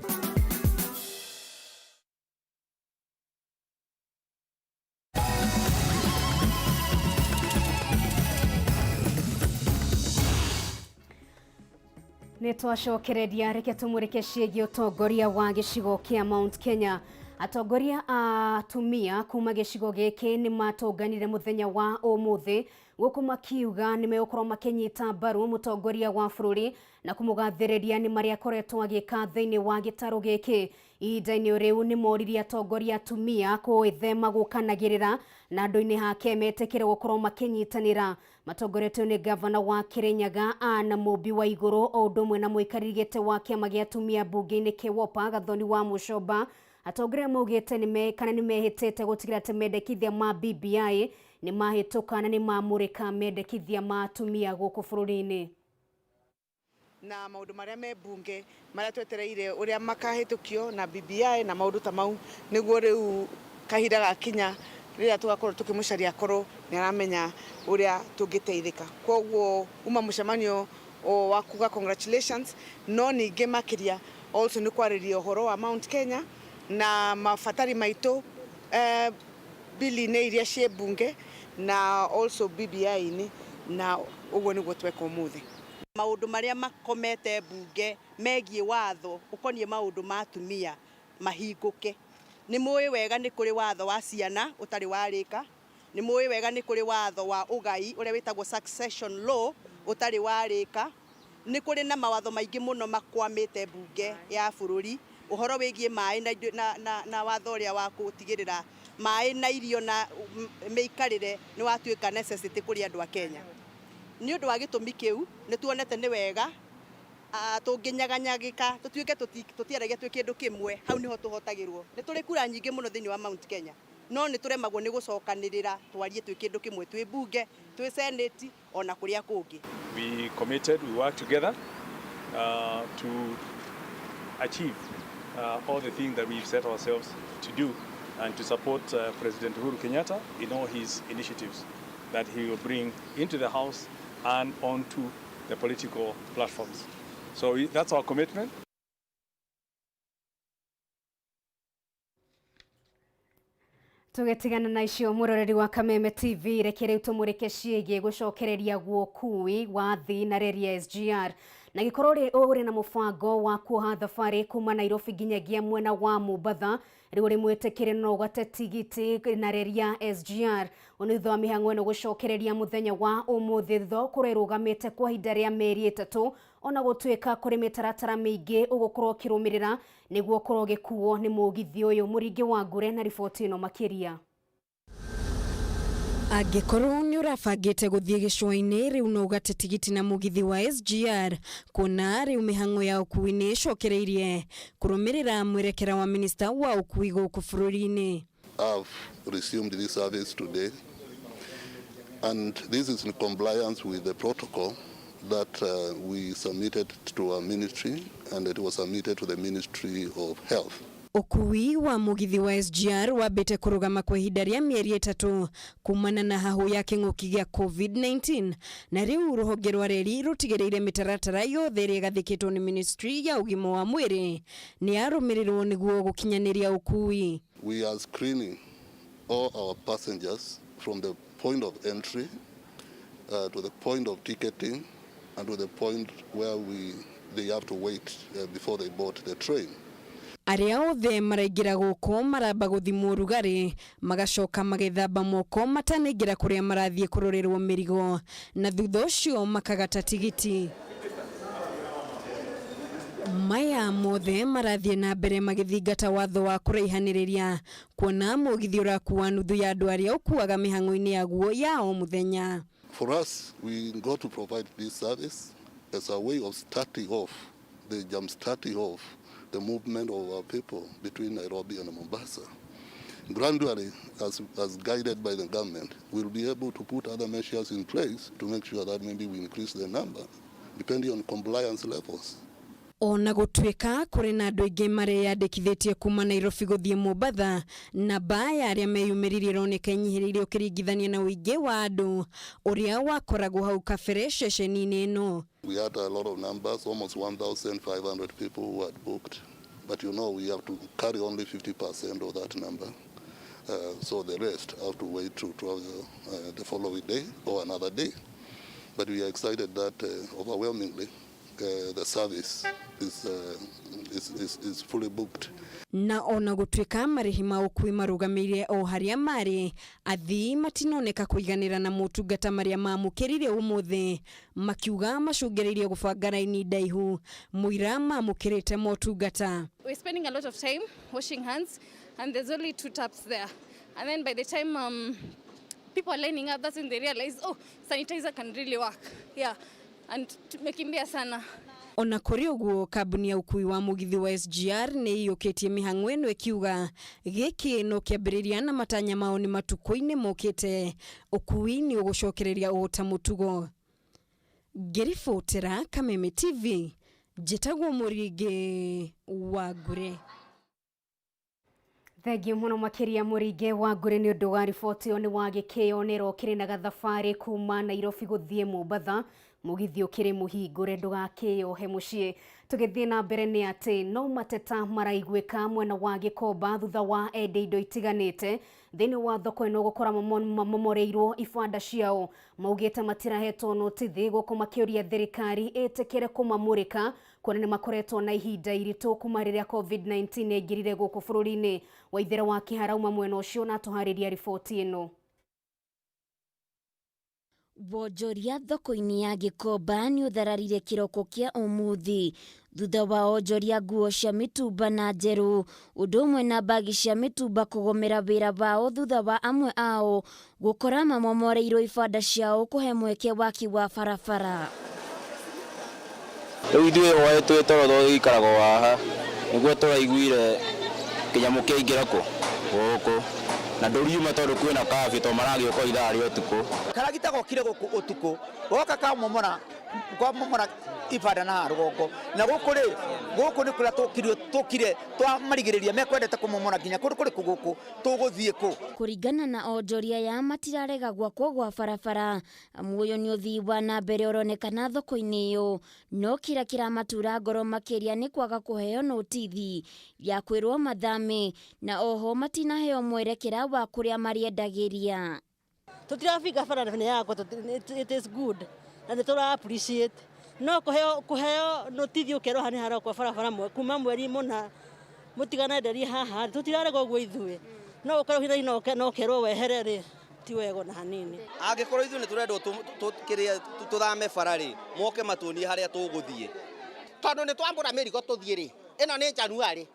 Nĩ twacokereria, reke tũmũrĩke ciĩgiĩ ũtongoria wa gĩcigo kĩa Mount Kenya. Atongoria a atumia kuma gĩcigo gĩkĩ nĩ matũnganire mũthenya wa ũmũthĩ gũkũ makiuga nĩ megũkorwo makĩnyita mbaru mũtongoria wa bũrũri na kũmũgathĩrĩria nĩ marĩa akoretwo agĩka thĩinĩ wa gĩtarũ gĩkĩ. Ihinda-inĩ rĩu nĩ moririe atongoria atumia gwĩthema gũkanagĩrĩra na andũ-inĩ hake metĩkĩre gũkorwo makĩnyitanĩra. Matongoretio nĩ gavana wa Kirinyaga Anne Mũmbi wa Igũrũ o ũndũ ũmwe na mũikarĩri gĩtĩ wa kĩama gĩa atumia mbunge-inĩ KEWOPA Gathoni wa Mũcomba. Atongoria maugĩte kana nĩ mehĩtĩte gũtigĩrĩra atĩ mendekithia ma BBI nĩ mahĩtũka na nĩ mamũrĩka mendekithia ma atumia gũkũ bũrũri-inĩ. Na maundu maria me bunge maria twetereire uria makahĩtũkio na BBI na maundu ta mau niguo riu kahinda gakinya Rĩrĩa tũgakorwo tũkĩmũcaria akorwo nĩ aramenya ũrĩa tũngĩteithĩka. Koguo uma mũcemanio wa kuga congratulations, no ningĩ makĩria also nĩ kwarĩria ũhoro wa Mount Kenya na mabatari maitũ bili-inĩ iria ciĩ bunge na also BBI-inĩ, na ũguo nĩguo tweka ũmũthĩ. Maũndũ marĩa makomete mbunge megiĩ watho ũkoniĩ maũndũ ma atumia mahingũke. Nĩ mũĩ wega nĩ kũrĩ watho wa ciana ũtarĩ warĩka, nĩ mũĩ wega nĩ kũrĩ watho wa ũgai ũrĩa wĩtagwo succession law ũtarĩ warĩka, nĩ kũrĩ na mawatho maingĩ mũno makwamĩte mbunge ya bũrũri, ũhoro wĩgiĩ maĩ na watho ũrĩa wa gũtigĩrĩra maĩ na irio na mĩikarĩre nĩ watuĩka necessity kũrĩ andũ a Kenya. Nĩ ũndũ wa gĩtũmi kĩu nĩ tuonete nĩ wega tũngĩnyaganyagĩka tũtuĩke tũtiaragia twĩ kĩndũ kĩmwe, hau nĩho tũhotagĩrwo. Nĩ tũrĩ kura nyingĩ mũno thĩinĩ wa Mount Kenya, no nĩ tũremagwo nĩ gũcokanĩrĩra twarie twĩ kĩndũ kĩmwe, twĩ mbunge, twĩ senate ona kũrĩa kũngĩ. We committed, we worked together to achieve all the things that we've set ourselves to do and to support President Uhuru Kenyatta in all his initiatives that he will bring into the House and onto the political platforms. So that's our commitment. Tũgĩtigana na icio mũroreri wa Kameme TV, reke rĩu tũmũrĩke ciĩgiĩ gũcokereria guokui wa thĩ na reri ya SGR. Na gĩkorwo ũrĩ na mũbango wa kuoha thabarĩ kuma Nairobi nginyagia mwena wa Mombatha, rĩu ũrĩ mwĩtĩkĩre no ũgate tigiti na reri ya SGR. Nĩ thutha wa mĩhang'o ĩno gũcokereria mũthenya wa ũmũthĩ thutha wa gũkorwo ĩrũgamĩte kwa ihinda rĩa mĩeri 3, ona gũtuĩka kũrĩ mĩtaratara mĩingĩ ũgũkorwo ũkĩrũmĩrĩra nĩguo ũkorwo ũgĩkuo nĩ mũgithi ũyũ. Mũringi wa Ngure na riboti ĩno makĩria. Angĩkorwo nĩ ũrabangĩte gũthiĩ gĩcũa-inĩ, rĩu no ũgate tigiti na mũgithi wa SGR, kuona rĩu mĩhang'o ya ũkui nĩ ĩcokereirie kũrũmĩrĩra mwerekera wa minista wa ũkui gũkũ bũrũri-inĩ. I've resumed this service today, and this is in compliance with the protocol that we submitted to our ministry, and it was submitted to the Ministry of Health. Ũkui wa mũgithi wa SGR wambĩte kũrũgama kwa ihinda rĩa mĩeri 3 kumana na hahũ ya kĩng'ũki gĩa COVID-19, na rĩu rũhonge rwa reri rũtigĩrĩire mĩtaratara yothe ĩrĩa ĩgathĩkĩtwo nĩ ministry ya ũgima wa mwĩrĩ nĩ yarũmĩrĩrwo nĩguo gũkinyanĩria ũkui. We are screening all our passengers from the point of entry to the point of ticketing and to the point where they have to wait before they board the train. Arĩa othe maraingĩra gũkũ maramba gũthimwo ũrugarĩ, magacoka magethamba moko matanaingĩra kũrĩa marathiĩ kũrorerwo mĩrigo, na thutha ũcio makagata tigiti. Maya mothe marathiĩ na mbere magĩthingata watho wa kũraihanĩrĩria, kuona mũgithi ũrakua nuthu ya andũ arĩa ũkuaga mĩhang'o-inĩ yaguo ya o mũthenya. For us, we got to provide this service as a way of starting off, the jump starting off the movement of our people between Nairobi and Mombasa. Gradually, as guided by the government, we'll be able to put other measures in place to make sure that maybe we increase the number, depending on compliance levels. Ona gũtuĩka kũrĩ na andũ aingĩ mareyandĩkithĩtie kuma Nairobi gũthiĩ Mombatha, namba ya arĩa meyumĩririe ĩroneka ĩnyihĩrĩire ũkĩringithania na ũingĩ wa andũ ũrĩa wakoragwo hau kabere ceceni-inĩ ĩno. We had a lot of numbers, almost 1,500 people who had booked. But we have to carry only 50% of that number. So the rest have to wait to travel the following day or another day. But we are excited that overwhelmingly the service is fully booked. Na ona gũtuĩka marĩhi ma ũkui marũgamĩire o harĩa marĩ, athii matinoneka kũiganĩra na motungata marĩa mamũkĩrire ũmũthĩ, makiuga macũngĩrĩirie gũbanga raini ndaihu mũira mamũkĩrĩte motungata. We're spending a lot of time washing hands, and there's only 2 taps there. And then by the time people are lining up, that's when they realize, oh, sanitizer can really work. Yeah. And tumekimbia sana. Ona kũrĩ ũguo, kambuni ya ũkui wa mũgithi wa SGR nĩ ĩiyũkĩtie mĩhang'o ĩno ĩkiuga gĩkĩ no kĩambĩrĩria na matanya mao nĩ matukũ-inĩ mokĩte ũkui nĩ ũgũcokereria o ta mũtugo. Ngĩribotera Kameme TV, njĩtagwo Mũringĩ wa Ngure. Thengiũ mũno makĩria Mũringe wa Ngũrĩ nĩ ũndũ wa riboti ĩyo. Nĩ wagĩkĩyonera ũkĩrĩ na gathabarĩ kuma Nairobi gũthiĩ Mombatha, mũgithi ũkĩrĩ mũhingũre, ndũgakĩyohe mũciĩ. Tũgĩthiĩ na mbere nĩ atĩ no mateta maraiguĩka mwena wa Gĩkomba thutha wa endia indo itiganĩte thĩinĩ wa thoko ĩno gũkora mamomoreirwo ibanda ciao. Maugĩte matirahetwo notithi, gũkũ makĩũria thirikari ĩtĩkĩre kũmamũrĩka kuona nĩ makoretwo na ihinda iritũ kuma rĩrĩa COVID-19 yaingĩrire gũkũ bũrũri-inĩ. Waithera wa Kĩhara uma mwena ũcio na atũharĩria riboti ĩno. Wonjoria thoko-inĩ ya Gĩkomba nĩ ũthararire kĩroko kĩa ũmũthĩ thutha wa onjoria nguo cia mĩtumba na njerũ ũndũ ũmwe na mbagi cia mĩtumba kũgomera wĩra wao thutha wa amwe ao gũkora mamomoreirwo ibanda ciao kũhe mweke waki wa barabara. Rĩu ithuĩ hwaĩ twĩ toro tũikaragwo haha nĩguo tũraiguire kĩnyamũ kĩaingĩra kũ gũkũ na ndũriuma tondũ kwĩna curfew tondũ maragĩũka ithaa rĩa ũtukũ. Karagita gokire gũkũ ũtukũ goka kamomora kwamomora ibanda na haha rũgongo na gũkũ rĩ gũkũ nĩ kũrĩa tũkire tũkire twamarigĩrĩria mekwendete kũmomora nginya kũndũ kũrĩkũ gũkũ tũgũthiĩ kũ. Kũringana na onjoria ya matirarega gwakwo gwa barabara, muoyo nĩ ũthii wa na mbere ũronekana thoko-inĩ ĩyo, no kĩrĩa kĩramatura ngoro makĩria nĩ kwaga kũheo notithi ya kwĩrwo mathame na oho matinaheo mwerekera wa kũrĩa marĩendagĩria. Tũtirabinga bara nĩ yakwa, it is good na nĩ tũra appreciate, no kũheo kũheo notithi ũkerwo haha nĩ harakwo barabara kuma mweri mũna mũtiganenderie haha, tũtirarega ũguo ithuĩ, no ũkorwo hihi no ũkerwo wehere rĩ, ti wega ona hanini. Angĩkorwo ithuĩ nĩ tũrendwo kĩrĩa tũthame bara rĩ, moke matuonie harĩa tũgũthiĩ. Tondũ nĩ twambũra mĩrigo tũthiĩ rĩ, ĩno nĩ January,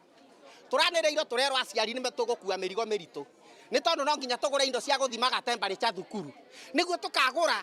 tũranĩrĩirwo tũrerwo aciari nĩ tũgũkua mĩrigo mĩritũ nĩ tondũ no nginya tũgũre indo cia gũthimaga temperature thukuru nĩguo tũkagũra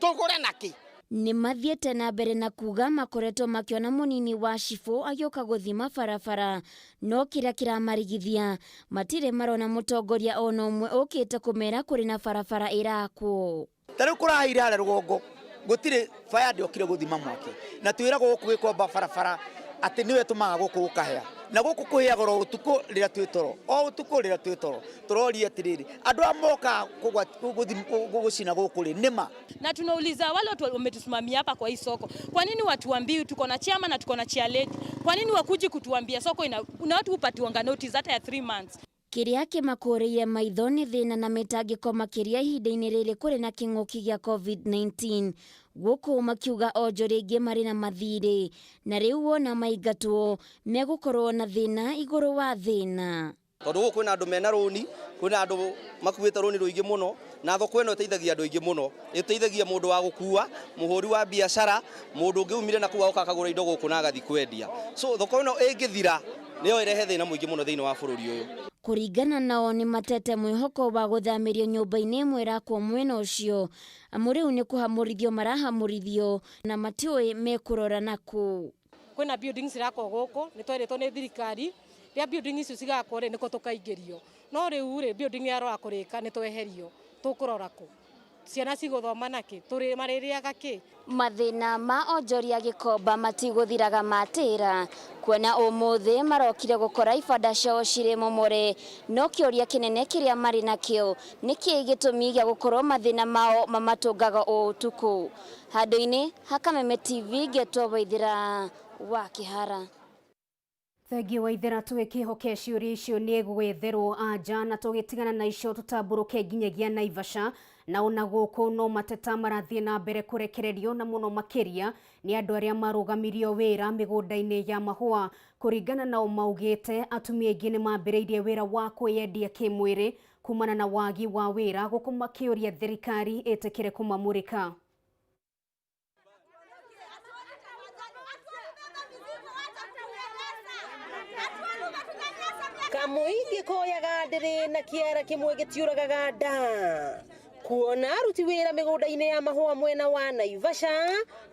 tũgũre nakĩ. Nĩ mathiĩte na mbere na kuga makoretwo makĩona mũnini wa cibũ agĩũka gũthima barabara, no kĩrĩa kĩramarigithia matirĩ marona mũtongoria ona ũmwe ũkĩte kũmera kũrĩ na barabara ĩrakwo. Ta rĩu kũrahaire harĩa rũgongo gũtirĩ fire ndĩokire gũthima mwaki na twĩragwo gũkũ Gĩkomba barabara atĩ nĩwe tũmaga gũkũ gũkahĩa na gũkũ kũhĩaga oro ũtukũ rĩrĩa twĩ toro, o ũtukũ rĩrĩa twĩ toro. Tũroria atĩrĩrĩ, andũ aya mokaga gũcina gũkũ rĩ nĩma? Na tunauliza wale watu wametusimamia hapa kwa hii soko, kwa nini watuambii tuko na chairman na tuko na chair lady? Kwa nini wakuji kutuambia soko ina na watu hupatiwanga notice hata ya 3 months? Kĩrĩa kĩmakũrĩire maitho nĩ thĩna na mĩtangĩko makĩria ihinda-inĩ rĩrĩ kũrĩ na kĩng'ũki gĩa COVID-19, gũkũ makiuga onjoria aingĩ marĩ na mathirĩ na rĩu wona maingatwo megũkorwo na thĩna igũrũ wa thĩna. Tondũ gũkũ kwĩna andũ mena rũni, kwĩna andũ makuĩte rũni rũingĩ mũno, na thoko ĩno ĩteithagia andũ aingĩ mũno, ĩteithagia mũndũ wa gũkua, mũhũri wa biacara, mũndũ ũngĩ umire na kũu agoka akagũra indo gũkũ na agathiĩ kwendia. So thoko ĩno ĩngĩthira nĩyo ĩrehe thĩna mũingĩ mũno thĩinĩ wa bũrũri ũyũ. Kũringana nao nĩ matete mwĩhoko wa gũthamĩrio nyũmba-inĩ ĩmwe ĩrakwo mwena ũcio, amu rĩu nĩ kũhamũrithio marahamũrithio na matiũĩ mekũrora nakũ. Kwĩna buildings irakwo gũkũ, nĩ twerĩtwo nĩ thirikari, rĩrĩa building icio cigakwo rĩ, nĩkuo tũkaingĩrio. No rĩu rĩ, building yarora kũrĩka nĩ tweherio, tũkũrora kũ? Ciana cigũthoma nakĩ? Tũrĩ marĩrĩaga kĩ? Mathĩna ma onjoria Gĩkomba matigũthiraga matĩra, kuona ũmũthĩ marokire gũkora ibanda ciao cirĩ momore, no kĩũria kĩnene kĩrĩa marĩ nakĩo nĩ kĩĩ gĩtũmi gĩa gũkorwo mathĩna mao mamatũngaga o ũtukũ. Handũ-inĩ ha Kameme TV ngetwo Waithera wa Kĩhara. Thengiũ Waithera, tũgĩkĩhoke ciũria icio nĩ gwetherwo anja na tũgĩtigana na icio tũtambũrũke nginyagia Naivasha. Na ona gũkũ no mateta marathiĩ na mbere kũrekererio na mũno makĩria nĩ andũ arĩa marũgamirio wĩra mĩgũnda-inĩ ya mahũa. Kũringana nao maugĩte atumia aingĩ nĩ mambĩrĩirie wĩra wa kwĩyendia kĩmwĩrĩ kumana na wagi wa wĩra, gũkũ makĩũria thirikari ĩtĩkĩre kũmamũrĩka. Kamũingĩ koyaga ndĩrĩ na kĩara kĩmwe gĩtiũragaga nda. Kuona aruti wĩra mĩgũnda-inĩ ya mahũa mwena wa Naivasha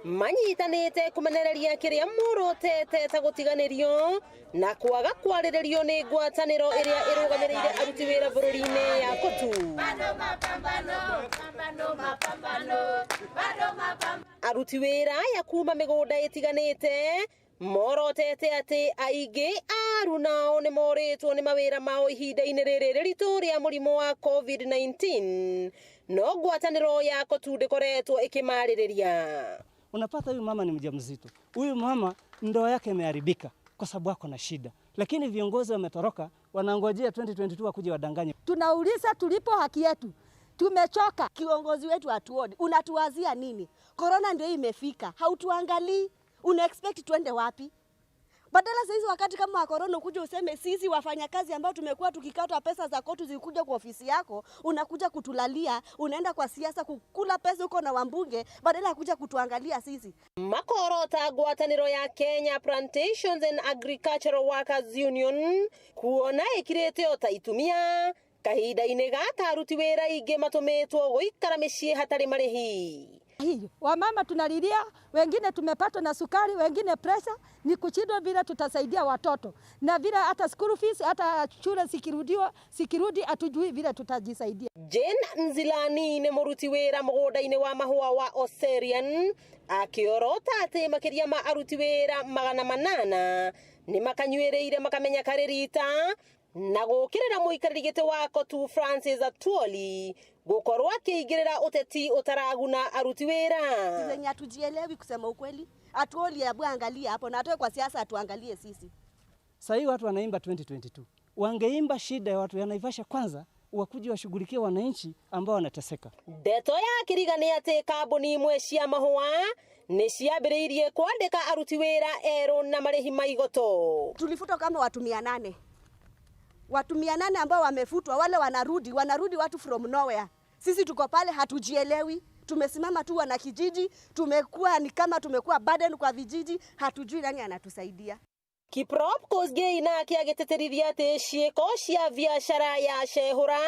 manyitanĩte kũmenereria kĩrĩa morotete ta gũtiganĩrio na kwaga kwarĩrĩrio nĩ ngwatanĩro ĩrĩa ĩrũgamĩrĩire aruti wĩra bũrũri-inĩ ya Kotu. Aruti wĩra aya kuma mĩgũnda ĩtiganĩte Morotete atĩ aingĩ arunao nĩ morĩtwo nĩ mawĩra mao ihinda-inĩ rĩrĩ rĩritũ rĩa mũrimũ wa COVID-19, no ngwatanĩro ya COTU ndĩkoretwo ĩkĩmarĩrĩria. Unapata huyu mama ni mjamzito, huyu mama ndoa yake imeharibika kwa sababu ako na shida, lakini viongozi wametoroka, wanangojea 2022 wakuje wadanganye. Tunauliza tulipo haki yetu, tumechoka. Kiongozi wetu hatuoni, unatuwazia nini? Korona ndio imefika, hautuangalii, una expect tuende wapi? Badala saizi wakati kama wa korona ukuja useme sisi wafanyakazi ambao tumekuwa tukikatwa pesa za COTU zikuja kwa ofisi yako, unakuja kutulalia, unaenda kwa siasa kukula pesa huko na wambunge, badala ya kuja kutuangalia sisi. Makorota ngwatanĩro ya Kenya Plantations and Agricultural Workers Union kuona ĩkirĩte o ta itumia kahinda-inĩ gaka aruti wĩra aingĩ matũmĩtwo gũikara mĩciĩ hatarĩ marĩhi. Hiyo wamama tunalilia, wengine tumepatwa na sukari, wengine pressure, ni kushindwa vile tutasaidia watoto na vile hata school fees, hata shule zikirudiwa, zikirudi hatujui vile tutajisaidia. Jane Nzilani nĩ mũruti wĩra mũgũnda-inĩ wa mahũa wa Oserian akĩorota atĩ makĩria ma aruti wĩra 800 nĩ makanyuĩrĩire makamenya karĩ rita na gũkĩrĩra mũikarĩri gĩtĩ wa COTU Francis Atwoli gũkorwo akĩingĩrĩra ũteti ũtaraguna aruti wĩra. Zenye hatujielewi kusema ukweli, Atwoli hebu angalia hapo na atoe kwa siasa atuangalie sisi. Sasa hii watu wanaimba 2022, wangeimba shida ya watu ya Naivasha kwanza, wakuje washughulikie wananchi ambao wanateseka. Ndeto ya Kiriga nĩ atĩ kambuni imwe cia mahũa nĩ ciambĩrĩirie kwandĩka aruti wĩra erũ na marĩhi ma igoto. Tulifutwa kama watu 800. Watu 800 ambao wamefutwa, wale wanarudi watu from nowhere. Sisi tuko pale hatujielewi, tumesimama tu wana kijiji, tumekuwa ni kama tumekuwa burden kwa vijiji, hatujui nani anatusaidia. Kiprop Kosgei nake agĩtĩtĩrithia atĩ ciĩko cia biacara ya cehũra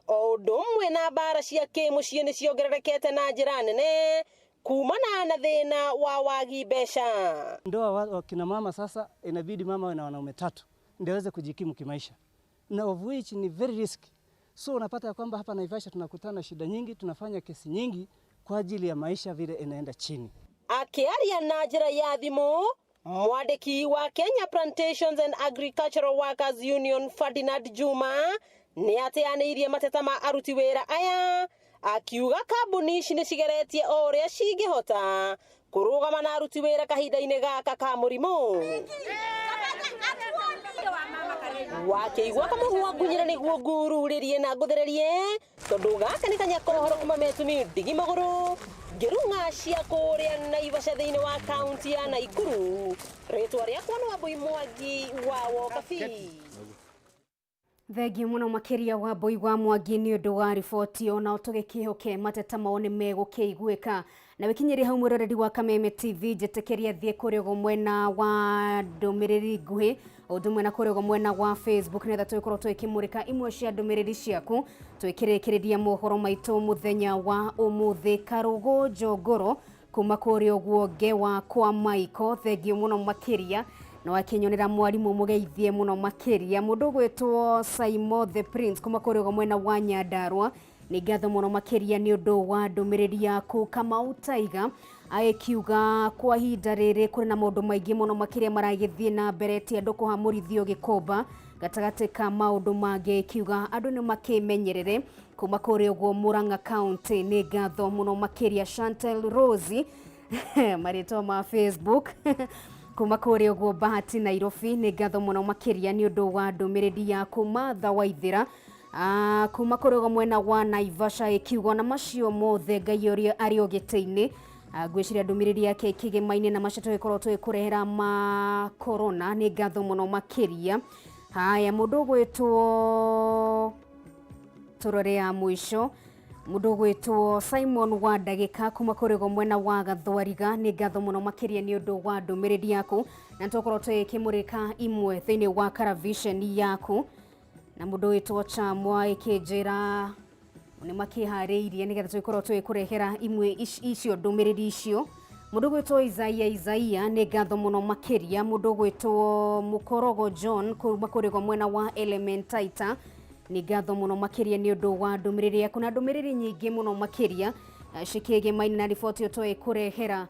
o ũndũ ũmwe na mbara cia kĩmũciĩ nĩ ciongererekete na njĩra nene kumana na thĩna wa wagi mbeca. Ndoa wa kina mama sasa inabidi mama awe na wanaume 3 ndio aweze kujikimu kimaisha, na of which ni very risky. So unapata ya kwamba hapa Naivasha tunakutana na shida nyingi, tunafanya kesi nyingi kwa ajili ya maisha vile inaenda chini. Akĩaria na njĩra ya thimũ, mwandĩki wa Kenya Plantations and Agricultural Workers Union Ferdinand Juma nĩ ateanĩirie mateta ma aruti wĩra aya akiuga kambuni ici nĩ cigeretie o ũrĩa cingĩhota kũrũgama na aruti wĩra kahinda-inĩ gaka ka mũrimũ. Wakĩigua kamũhua ngunyĩre nĩguo ngururĩrie na ngũthererie tondũ gaka nĩ kanya kohoro kuma metumi ndigi magũrũ ngĩrung'a cia kũrĩa Naivasha thĩinĩ wa kaunti ya Naikuru. Rĩtwa rĩakwa nĩ Wambui Mwangi wa Wokabi. Thengiũ mũno makĩria Wambui wa Mwangi nĩ ũndũ wa riboti ona tũgĩkĩhoke mateta mao nĩ megũkĩiguĩka. Na wĩkinyĩrie hau mwĩroreri wa Kameme TV, njĩtĩkĩria thiĩ kũrĩa ũguo mwena wa ndũmĩrĩri nguhĩ ũndũ ũmwe na kũrĩa ũguo mwena wa Facebook nĩgetha tũgĩkorwo tũgĩkĩmũrĩka imwe cia ndũmĩrĩri ciaku twĩkĩrĩkĩrĩria mohoro maitũ mũthenya wa ũmũthĩ. Karũgũ Njongoro kuma kũrĩa ũguo Ngewa kwa Maiko, thengiũ mũno makĩria na wakinyonera mwarimũ mũgeithie mũno makĩria. Mũndũ ũgwĩtwo Simon the Prince kuma kũrĩa ũguo mwena wa Nyandarua, nĩ ngatho mũno makĩria nĩ ũndũ wa ndũmĩrĩri yaku. Kamau Taiga agĩkiuga kwa ihinda rĩrĩ kũrĩ na maũndũ maingĩ mũno makĩria maragĩthiĩ na mbere ti andũ kũhamũrithio Gĩkomba gatagatĩ ka maũndũ mangĩ, ikiuga andũ nĩ makĩmenyerere kuma kũrĩa ũguo Murang'a County. Nĩ ngatho mũno makĩria. Chantel Rose marĩtwa ma Facebook kuma kũrĩa ũguo Bahati Nairobi, nĩ ngatho mũno makĩria nĩ ũndũ wa ndũmĩrĩri yaku. Martha Waithĩra kuma kũrĩa ũguo mwena wa Naivasha ĩkiuga na macio mothe Ngai ũrĩa arĩ o gĩtĩ-inĩ. Ngwĩciria ndũmĩrĩri yake ĩkĩgemaine na macio tũgĩkorwo tũgĩkũrehera ma corona. Nĩ ngatho mũno makĩria. Haya, mũndũ ũgwĩtwo tũrore ya mũico, mũndũ ũgwĩtwo Simon wa Ndagĩka kuma kũrĩa ũguo mwena wa Gathwariga, nĩ ngatho mũno makĩria nĩ ũndũ wa ndũmĩrĩri yaku na tũkorwo tũgĩkĩmũrĩka imwe thĩinĩ wa karavisheni yaku. Na mũndũ wĩtwo Chamwa ĩkĩnjĩra nĩ makĩharĩirie nĩgetha tũgĩkorwo tũgĩkũrehera imwe icio ndũmĩrĩri icio. Mũndũ ũgwĩtwo Isaia Isaia, nĩ ngatho mũno makĩria. Mũndũ ũgwĩtwo Mũkorogo John kuma kũrĩa ũguo mwena wa Elementaita, nĩ ngatho mũno makĩria nĩ ũndũ wa ndũmĩrĩri yaku na ndũmĩrĩri nyingĩ mũno makĩria cikĩgemaine na riboti ĩyo tũgĩkũrehera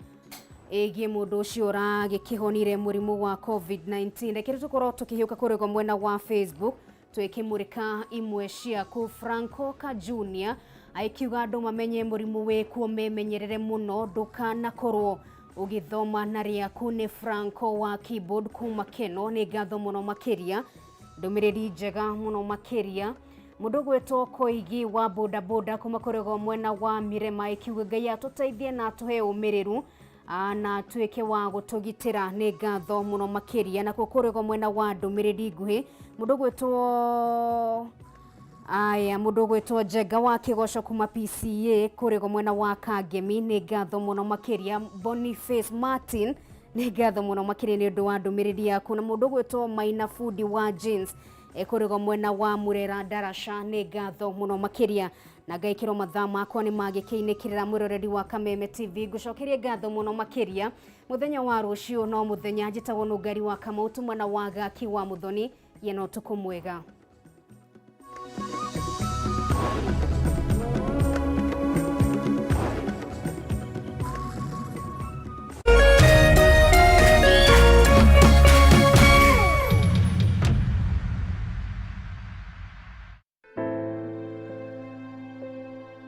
ĩgiĩ mũndũ ũcio ũragĩkĩhonire mũrimũ wa COVID-19. Reke tũkorwo tũkĩhiũka kũrĩa mwena wa Facebook twĩkĩmũrĩka imwe ciaku. Franco Ka Junior aikiuga andũ mamenye mũrimũ wĩkuo memenyerere mũno ndũkanakorwo ũgĩthoma na rĩaku. Nĩ Franco wa keyboard kuma Keno, nĩ ngatho mũno makĩria, ndũmĩrĩri njega mũno makĩria. Mũndũ gwĩtwo Koigi wa bodaboda kuma kũrĩgo mwena wa Mirema ikiuga Ngai atũteithie na atũhe ũmĩrĩru na atuĩke wa gũtũgitĩra, nĩ ngatho mũno makĩria. Nakuo kũrĩgo mwena wa ndũmĩrĩri nguhĩ mũndũ gwĩtwo aya mũndũ gwĩtwo Njenga wa Kĩgoco kuma PCA kũrĩgo mwena wa Kangemi, nĩ ngatho mũno makĩria. Boniface Martin, nĩ ngatho mũno makĩria nĩ ũndũ wa ndũmĩrĩri yaku. Na mũndũ gwĩtwo Maina Fundi wa Jeans kũrĩgo mwena wa Murera Darasha, nĩ ngatho mũno makĩria. Na ngaikĩrwo mathaa makwa nĩ magĩkĩinĩkĩrĩra. Mwĩroreri wa Kameme TV, ngũcokerie ngatho mũno makĩria. Mũthenya wa rũciũ no mũthenya. Njĩtagwo Nũngari wa Kamau, tumana wa Gaki wa Mũthoni, yena ũtukũ mwega.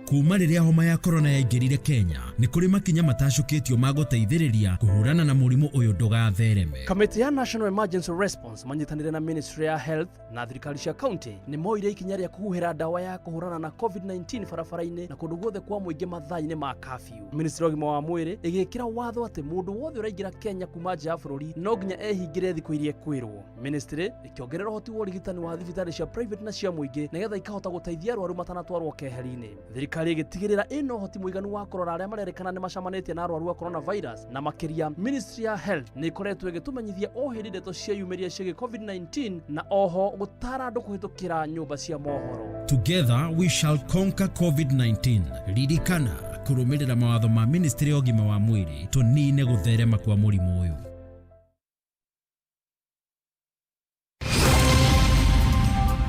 Kuma rĩrĩa homa ya korona yaingĩrire Kenya, nĩ kũrĩ makinya matacũkĩtio ma gũteithĩrĩria kũhũrana na mũrimũ ũyũ ndũgathereme. Kamĩtĩ ya National Emergency Response manyitanĩre na Ministry ya Health na thirikari cia county nĩ moire ikinya rĩa kũhuhĩra ndawa ya kũhũrana na COVID-19 barabara-inĩ na kũndũ guothe kwa mũingĩ mathaa-inĩ ma curfew. Ministry ya ũgima wa mwĩrĩ ĩgĩkĩra watho atĩ mũndũ wothe ũraingĩra Kenya kuma nja ya bũrũri no nginya ehingĩre thikũ iria ekwĩrwo. Ministry ĩkĩongerera ũhoti wa ũrigitani wa thibitarĩ cia private na cia mũingĩ nĩgetha ikahota gũteithia arwaru matanatwarwo keheri-inĩ. Thirikari ĩgĩtigĩrĩra ĩna ũhoti mũiganu wa kũrora arĩa marerĩkana nĩ macamanĩtie na arwaru a coronavirus. Na makĩria, Ministry ya Health nĩ ĩkoretwo ĩgĩtũmenyithia o hĩndĩ ndeto cieyumĩria ciĩgiĩ COVID-19 na oho gũtara andũ kũhĩtũkĩra nyũmba cia mohoro. Together we shall conquer COVID-19. Ririkana kũrũmĩrĩra mawatho ma Ministry ya ũgima wa mwĩrĩ tũnine gũtherema kwa mũrimũ ũyũ.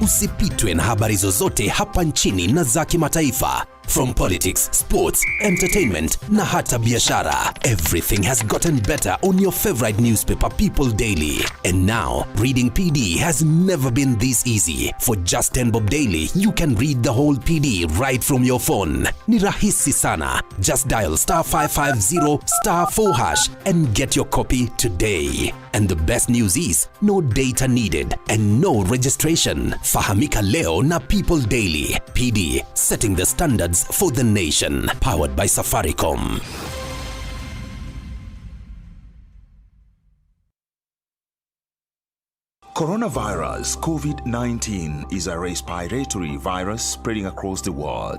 Usipitwe na habari zozote hapa nchini na za kimataifa. From politics, sports, entertainment na hata biashara. Everything has gotten better on your favorite newspaper, People Daily. And now, reading PD has never been this easy. For just 10 bob daily, you can read the whole PD right from your phone. Ni rahisi sana. Just dial star 550 star 4 hash and get your copy today. And the best news is, no data needed and no registration. Fahamika leo na People Daily. PD, setting the standards for the nation. Powered by Safaricom. Coronavirus COVID-19 is a respiratory virus spreading across the world.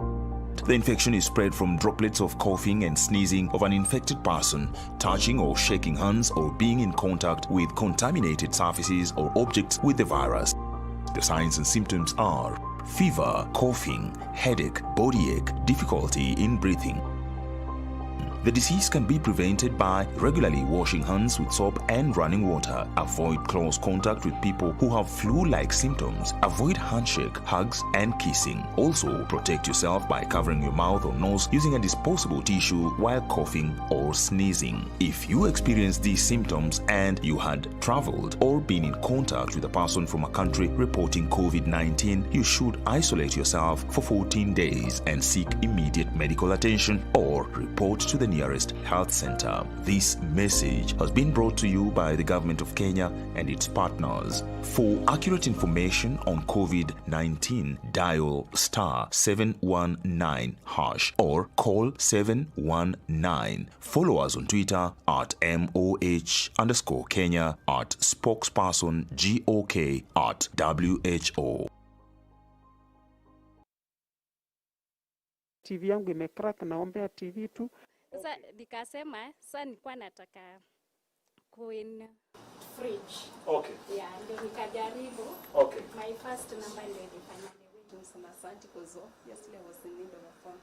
The infection is spread from droplets of coughing and sneezing of an infected person, touching or shaking hands, or being in contact with contaminated surfaces or objects with the virus. The signs and symptoms are fever, coughing, headache, body ache, difficulty in breathing. The disease can be prevented by regularly washing hands with soap and running water. Avoid close contact with people who have flu-like symptoms. Avoid handshake, hugs, and kissing. Also, protect yourself by covering your mouth or nose using a disposable tissue while coughing or sneezing. If you experience these symptoms and you had traveled or been in contact with a person from a country reporting COVID-19, you should isolate yourself for 14 days and seek immediate medical attention or report to the nearest health center. This message has been brought to you by the government of Kenya and its partners. For accurate information on COVID-19, dial star 719 hash or call 719. Follow us on Twitter at MOH_Kenya, at spokesperson GOK, at WHO. TV yangu imecrack, naombea TV tu. Sasa nikasema sasa nilikuwa nataka kuin fridge. Okay. Yeah, ndio nikajaribu. Okay. My first number ndio ilifanya niwe. Tunasema asante because obviously I was in need of a phone.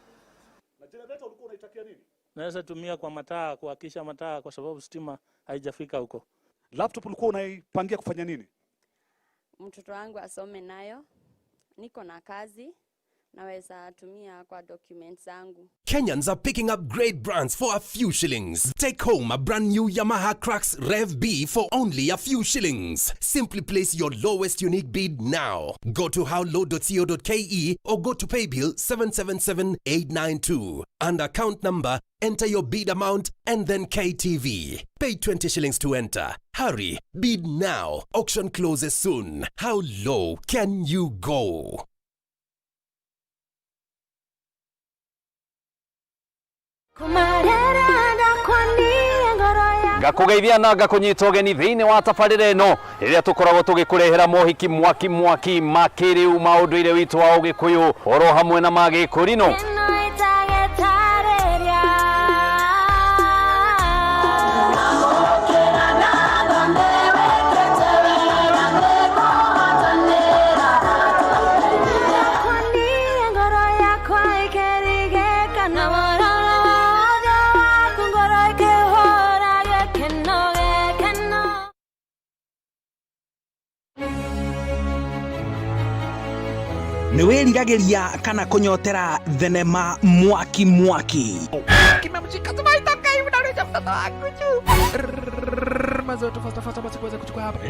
Na generator ulikuwa unaitakia nini? Naweza tumia kwa mataa, kuhakisha mataa kwa sababu stima haijafika huko. Laptop ulikuwa unaipangia kufanya nini? Mtoto wangu asome nayo. Niko na kazi. Naweza tumia kwa documents zangu. Kenyans are picking up great brands for a few shillings. Take home a brand new Yamaha Crux Rev B for only a few shillings. Simply place your lowest unique bid now. Go to howlow.co.ke or go to paybill 777892. And account number, enter your bid amount and then KTV. Pay 20 shillings to enter. Hurry, bid now. Auction closes soon. How low can you go? Ngakũgeithia na ngakũnyita ũgeni thĩinĩ wa tabarĩra ĩno ĩrĩa tũkoragwo tũgĩkũrehera mohiki mwaki mwaki ma kĩrĩu ma ũndũire witũ wa ũgĩkũyũ oro hamwe na ma gĩkũrinũ. Nĩ wĩriragĩria kana kũnyotera thenema mwaki mwaki?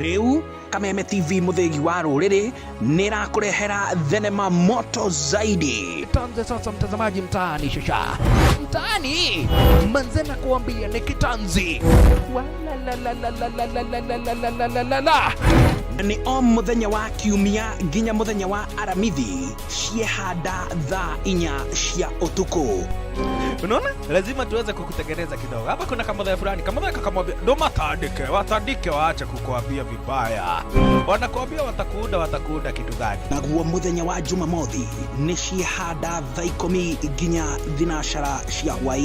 Rĩu Kameme TV mũthĩgi wa rũrĩrĩ nĩ ĩrakũrehera thenema moto zaidi. Tuanze sasa mtazamaji, mtaani shasha mtaani manze na kuambia ni kitanzi Walalalalalalalalalalalala. Nĩ o mũthenya wa kiumia nginya mũthenya wa aramithi ciehanda thaa 4 cia ũtukũ. Unaona, lazima tuweze kukutengeneza kidogo. Hapa kuna kamodhaya fulani, kamodhaya kakamwambia ndo matandike, watandike, waache kukuambia vibaya. Wanakuambia watakuunda, watakuunda kitu gani? Naguo mũthenya wa jumamothi nĩ ciehanda thaa 10 nginya 12 cia hwaĩ.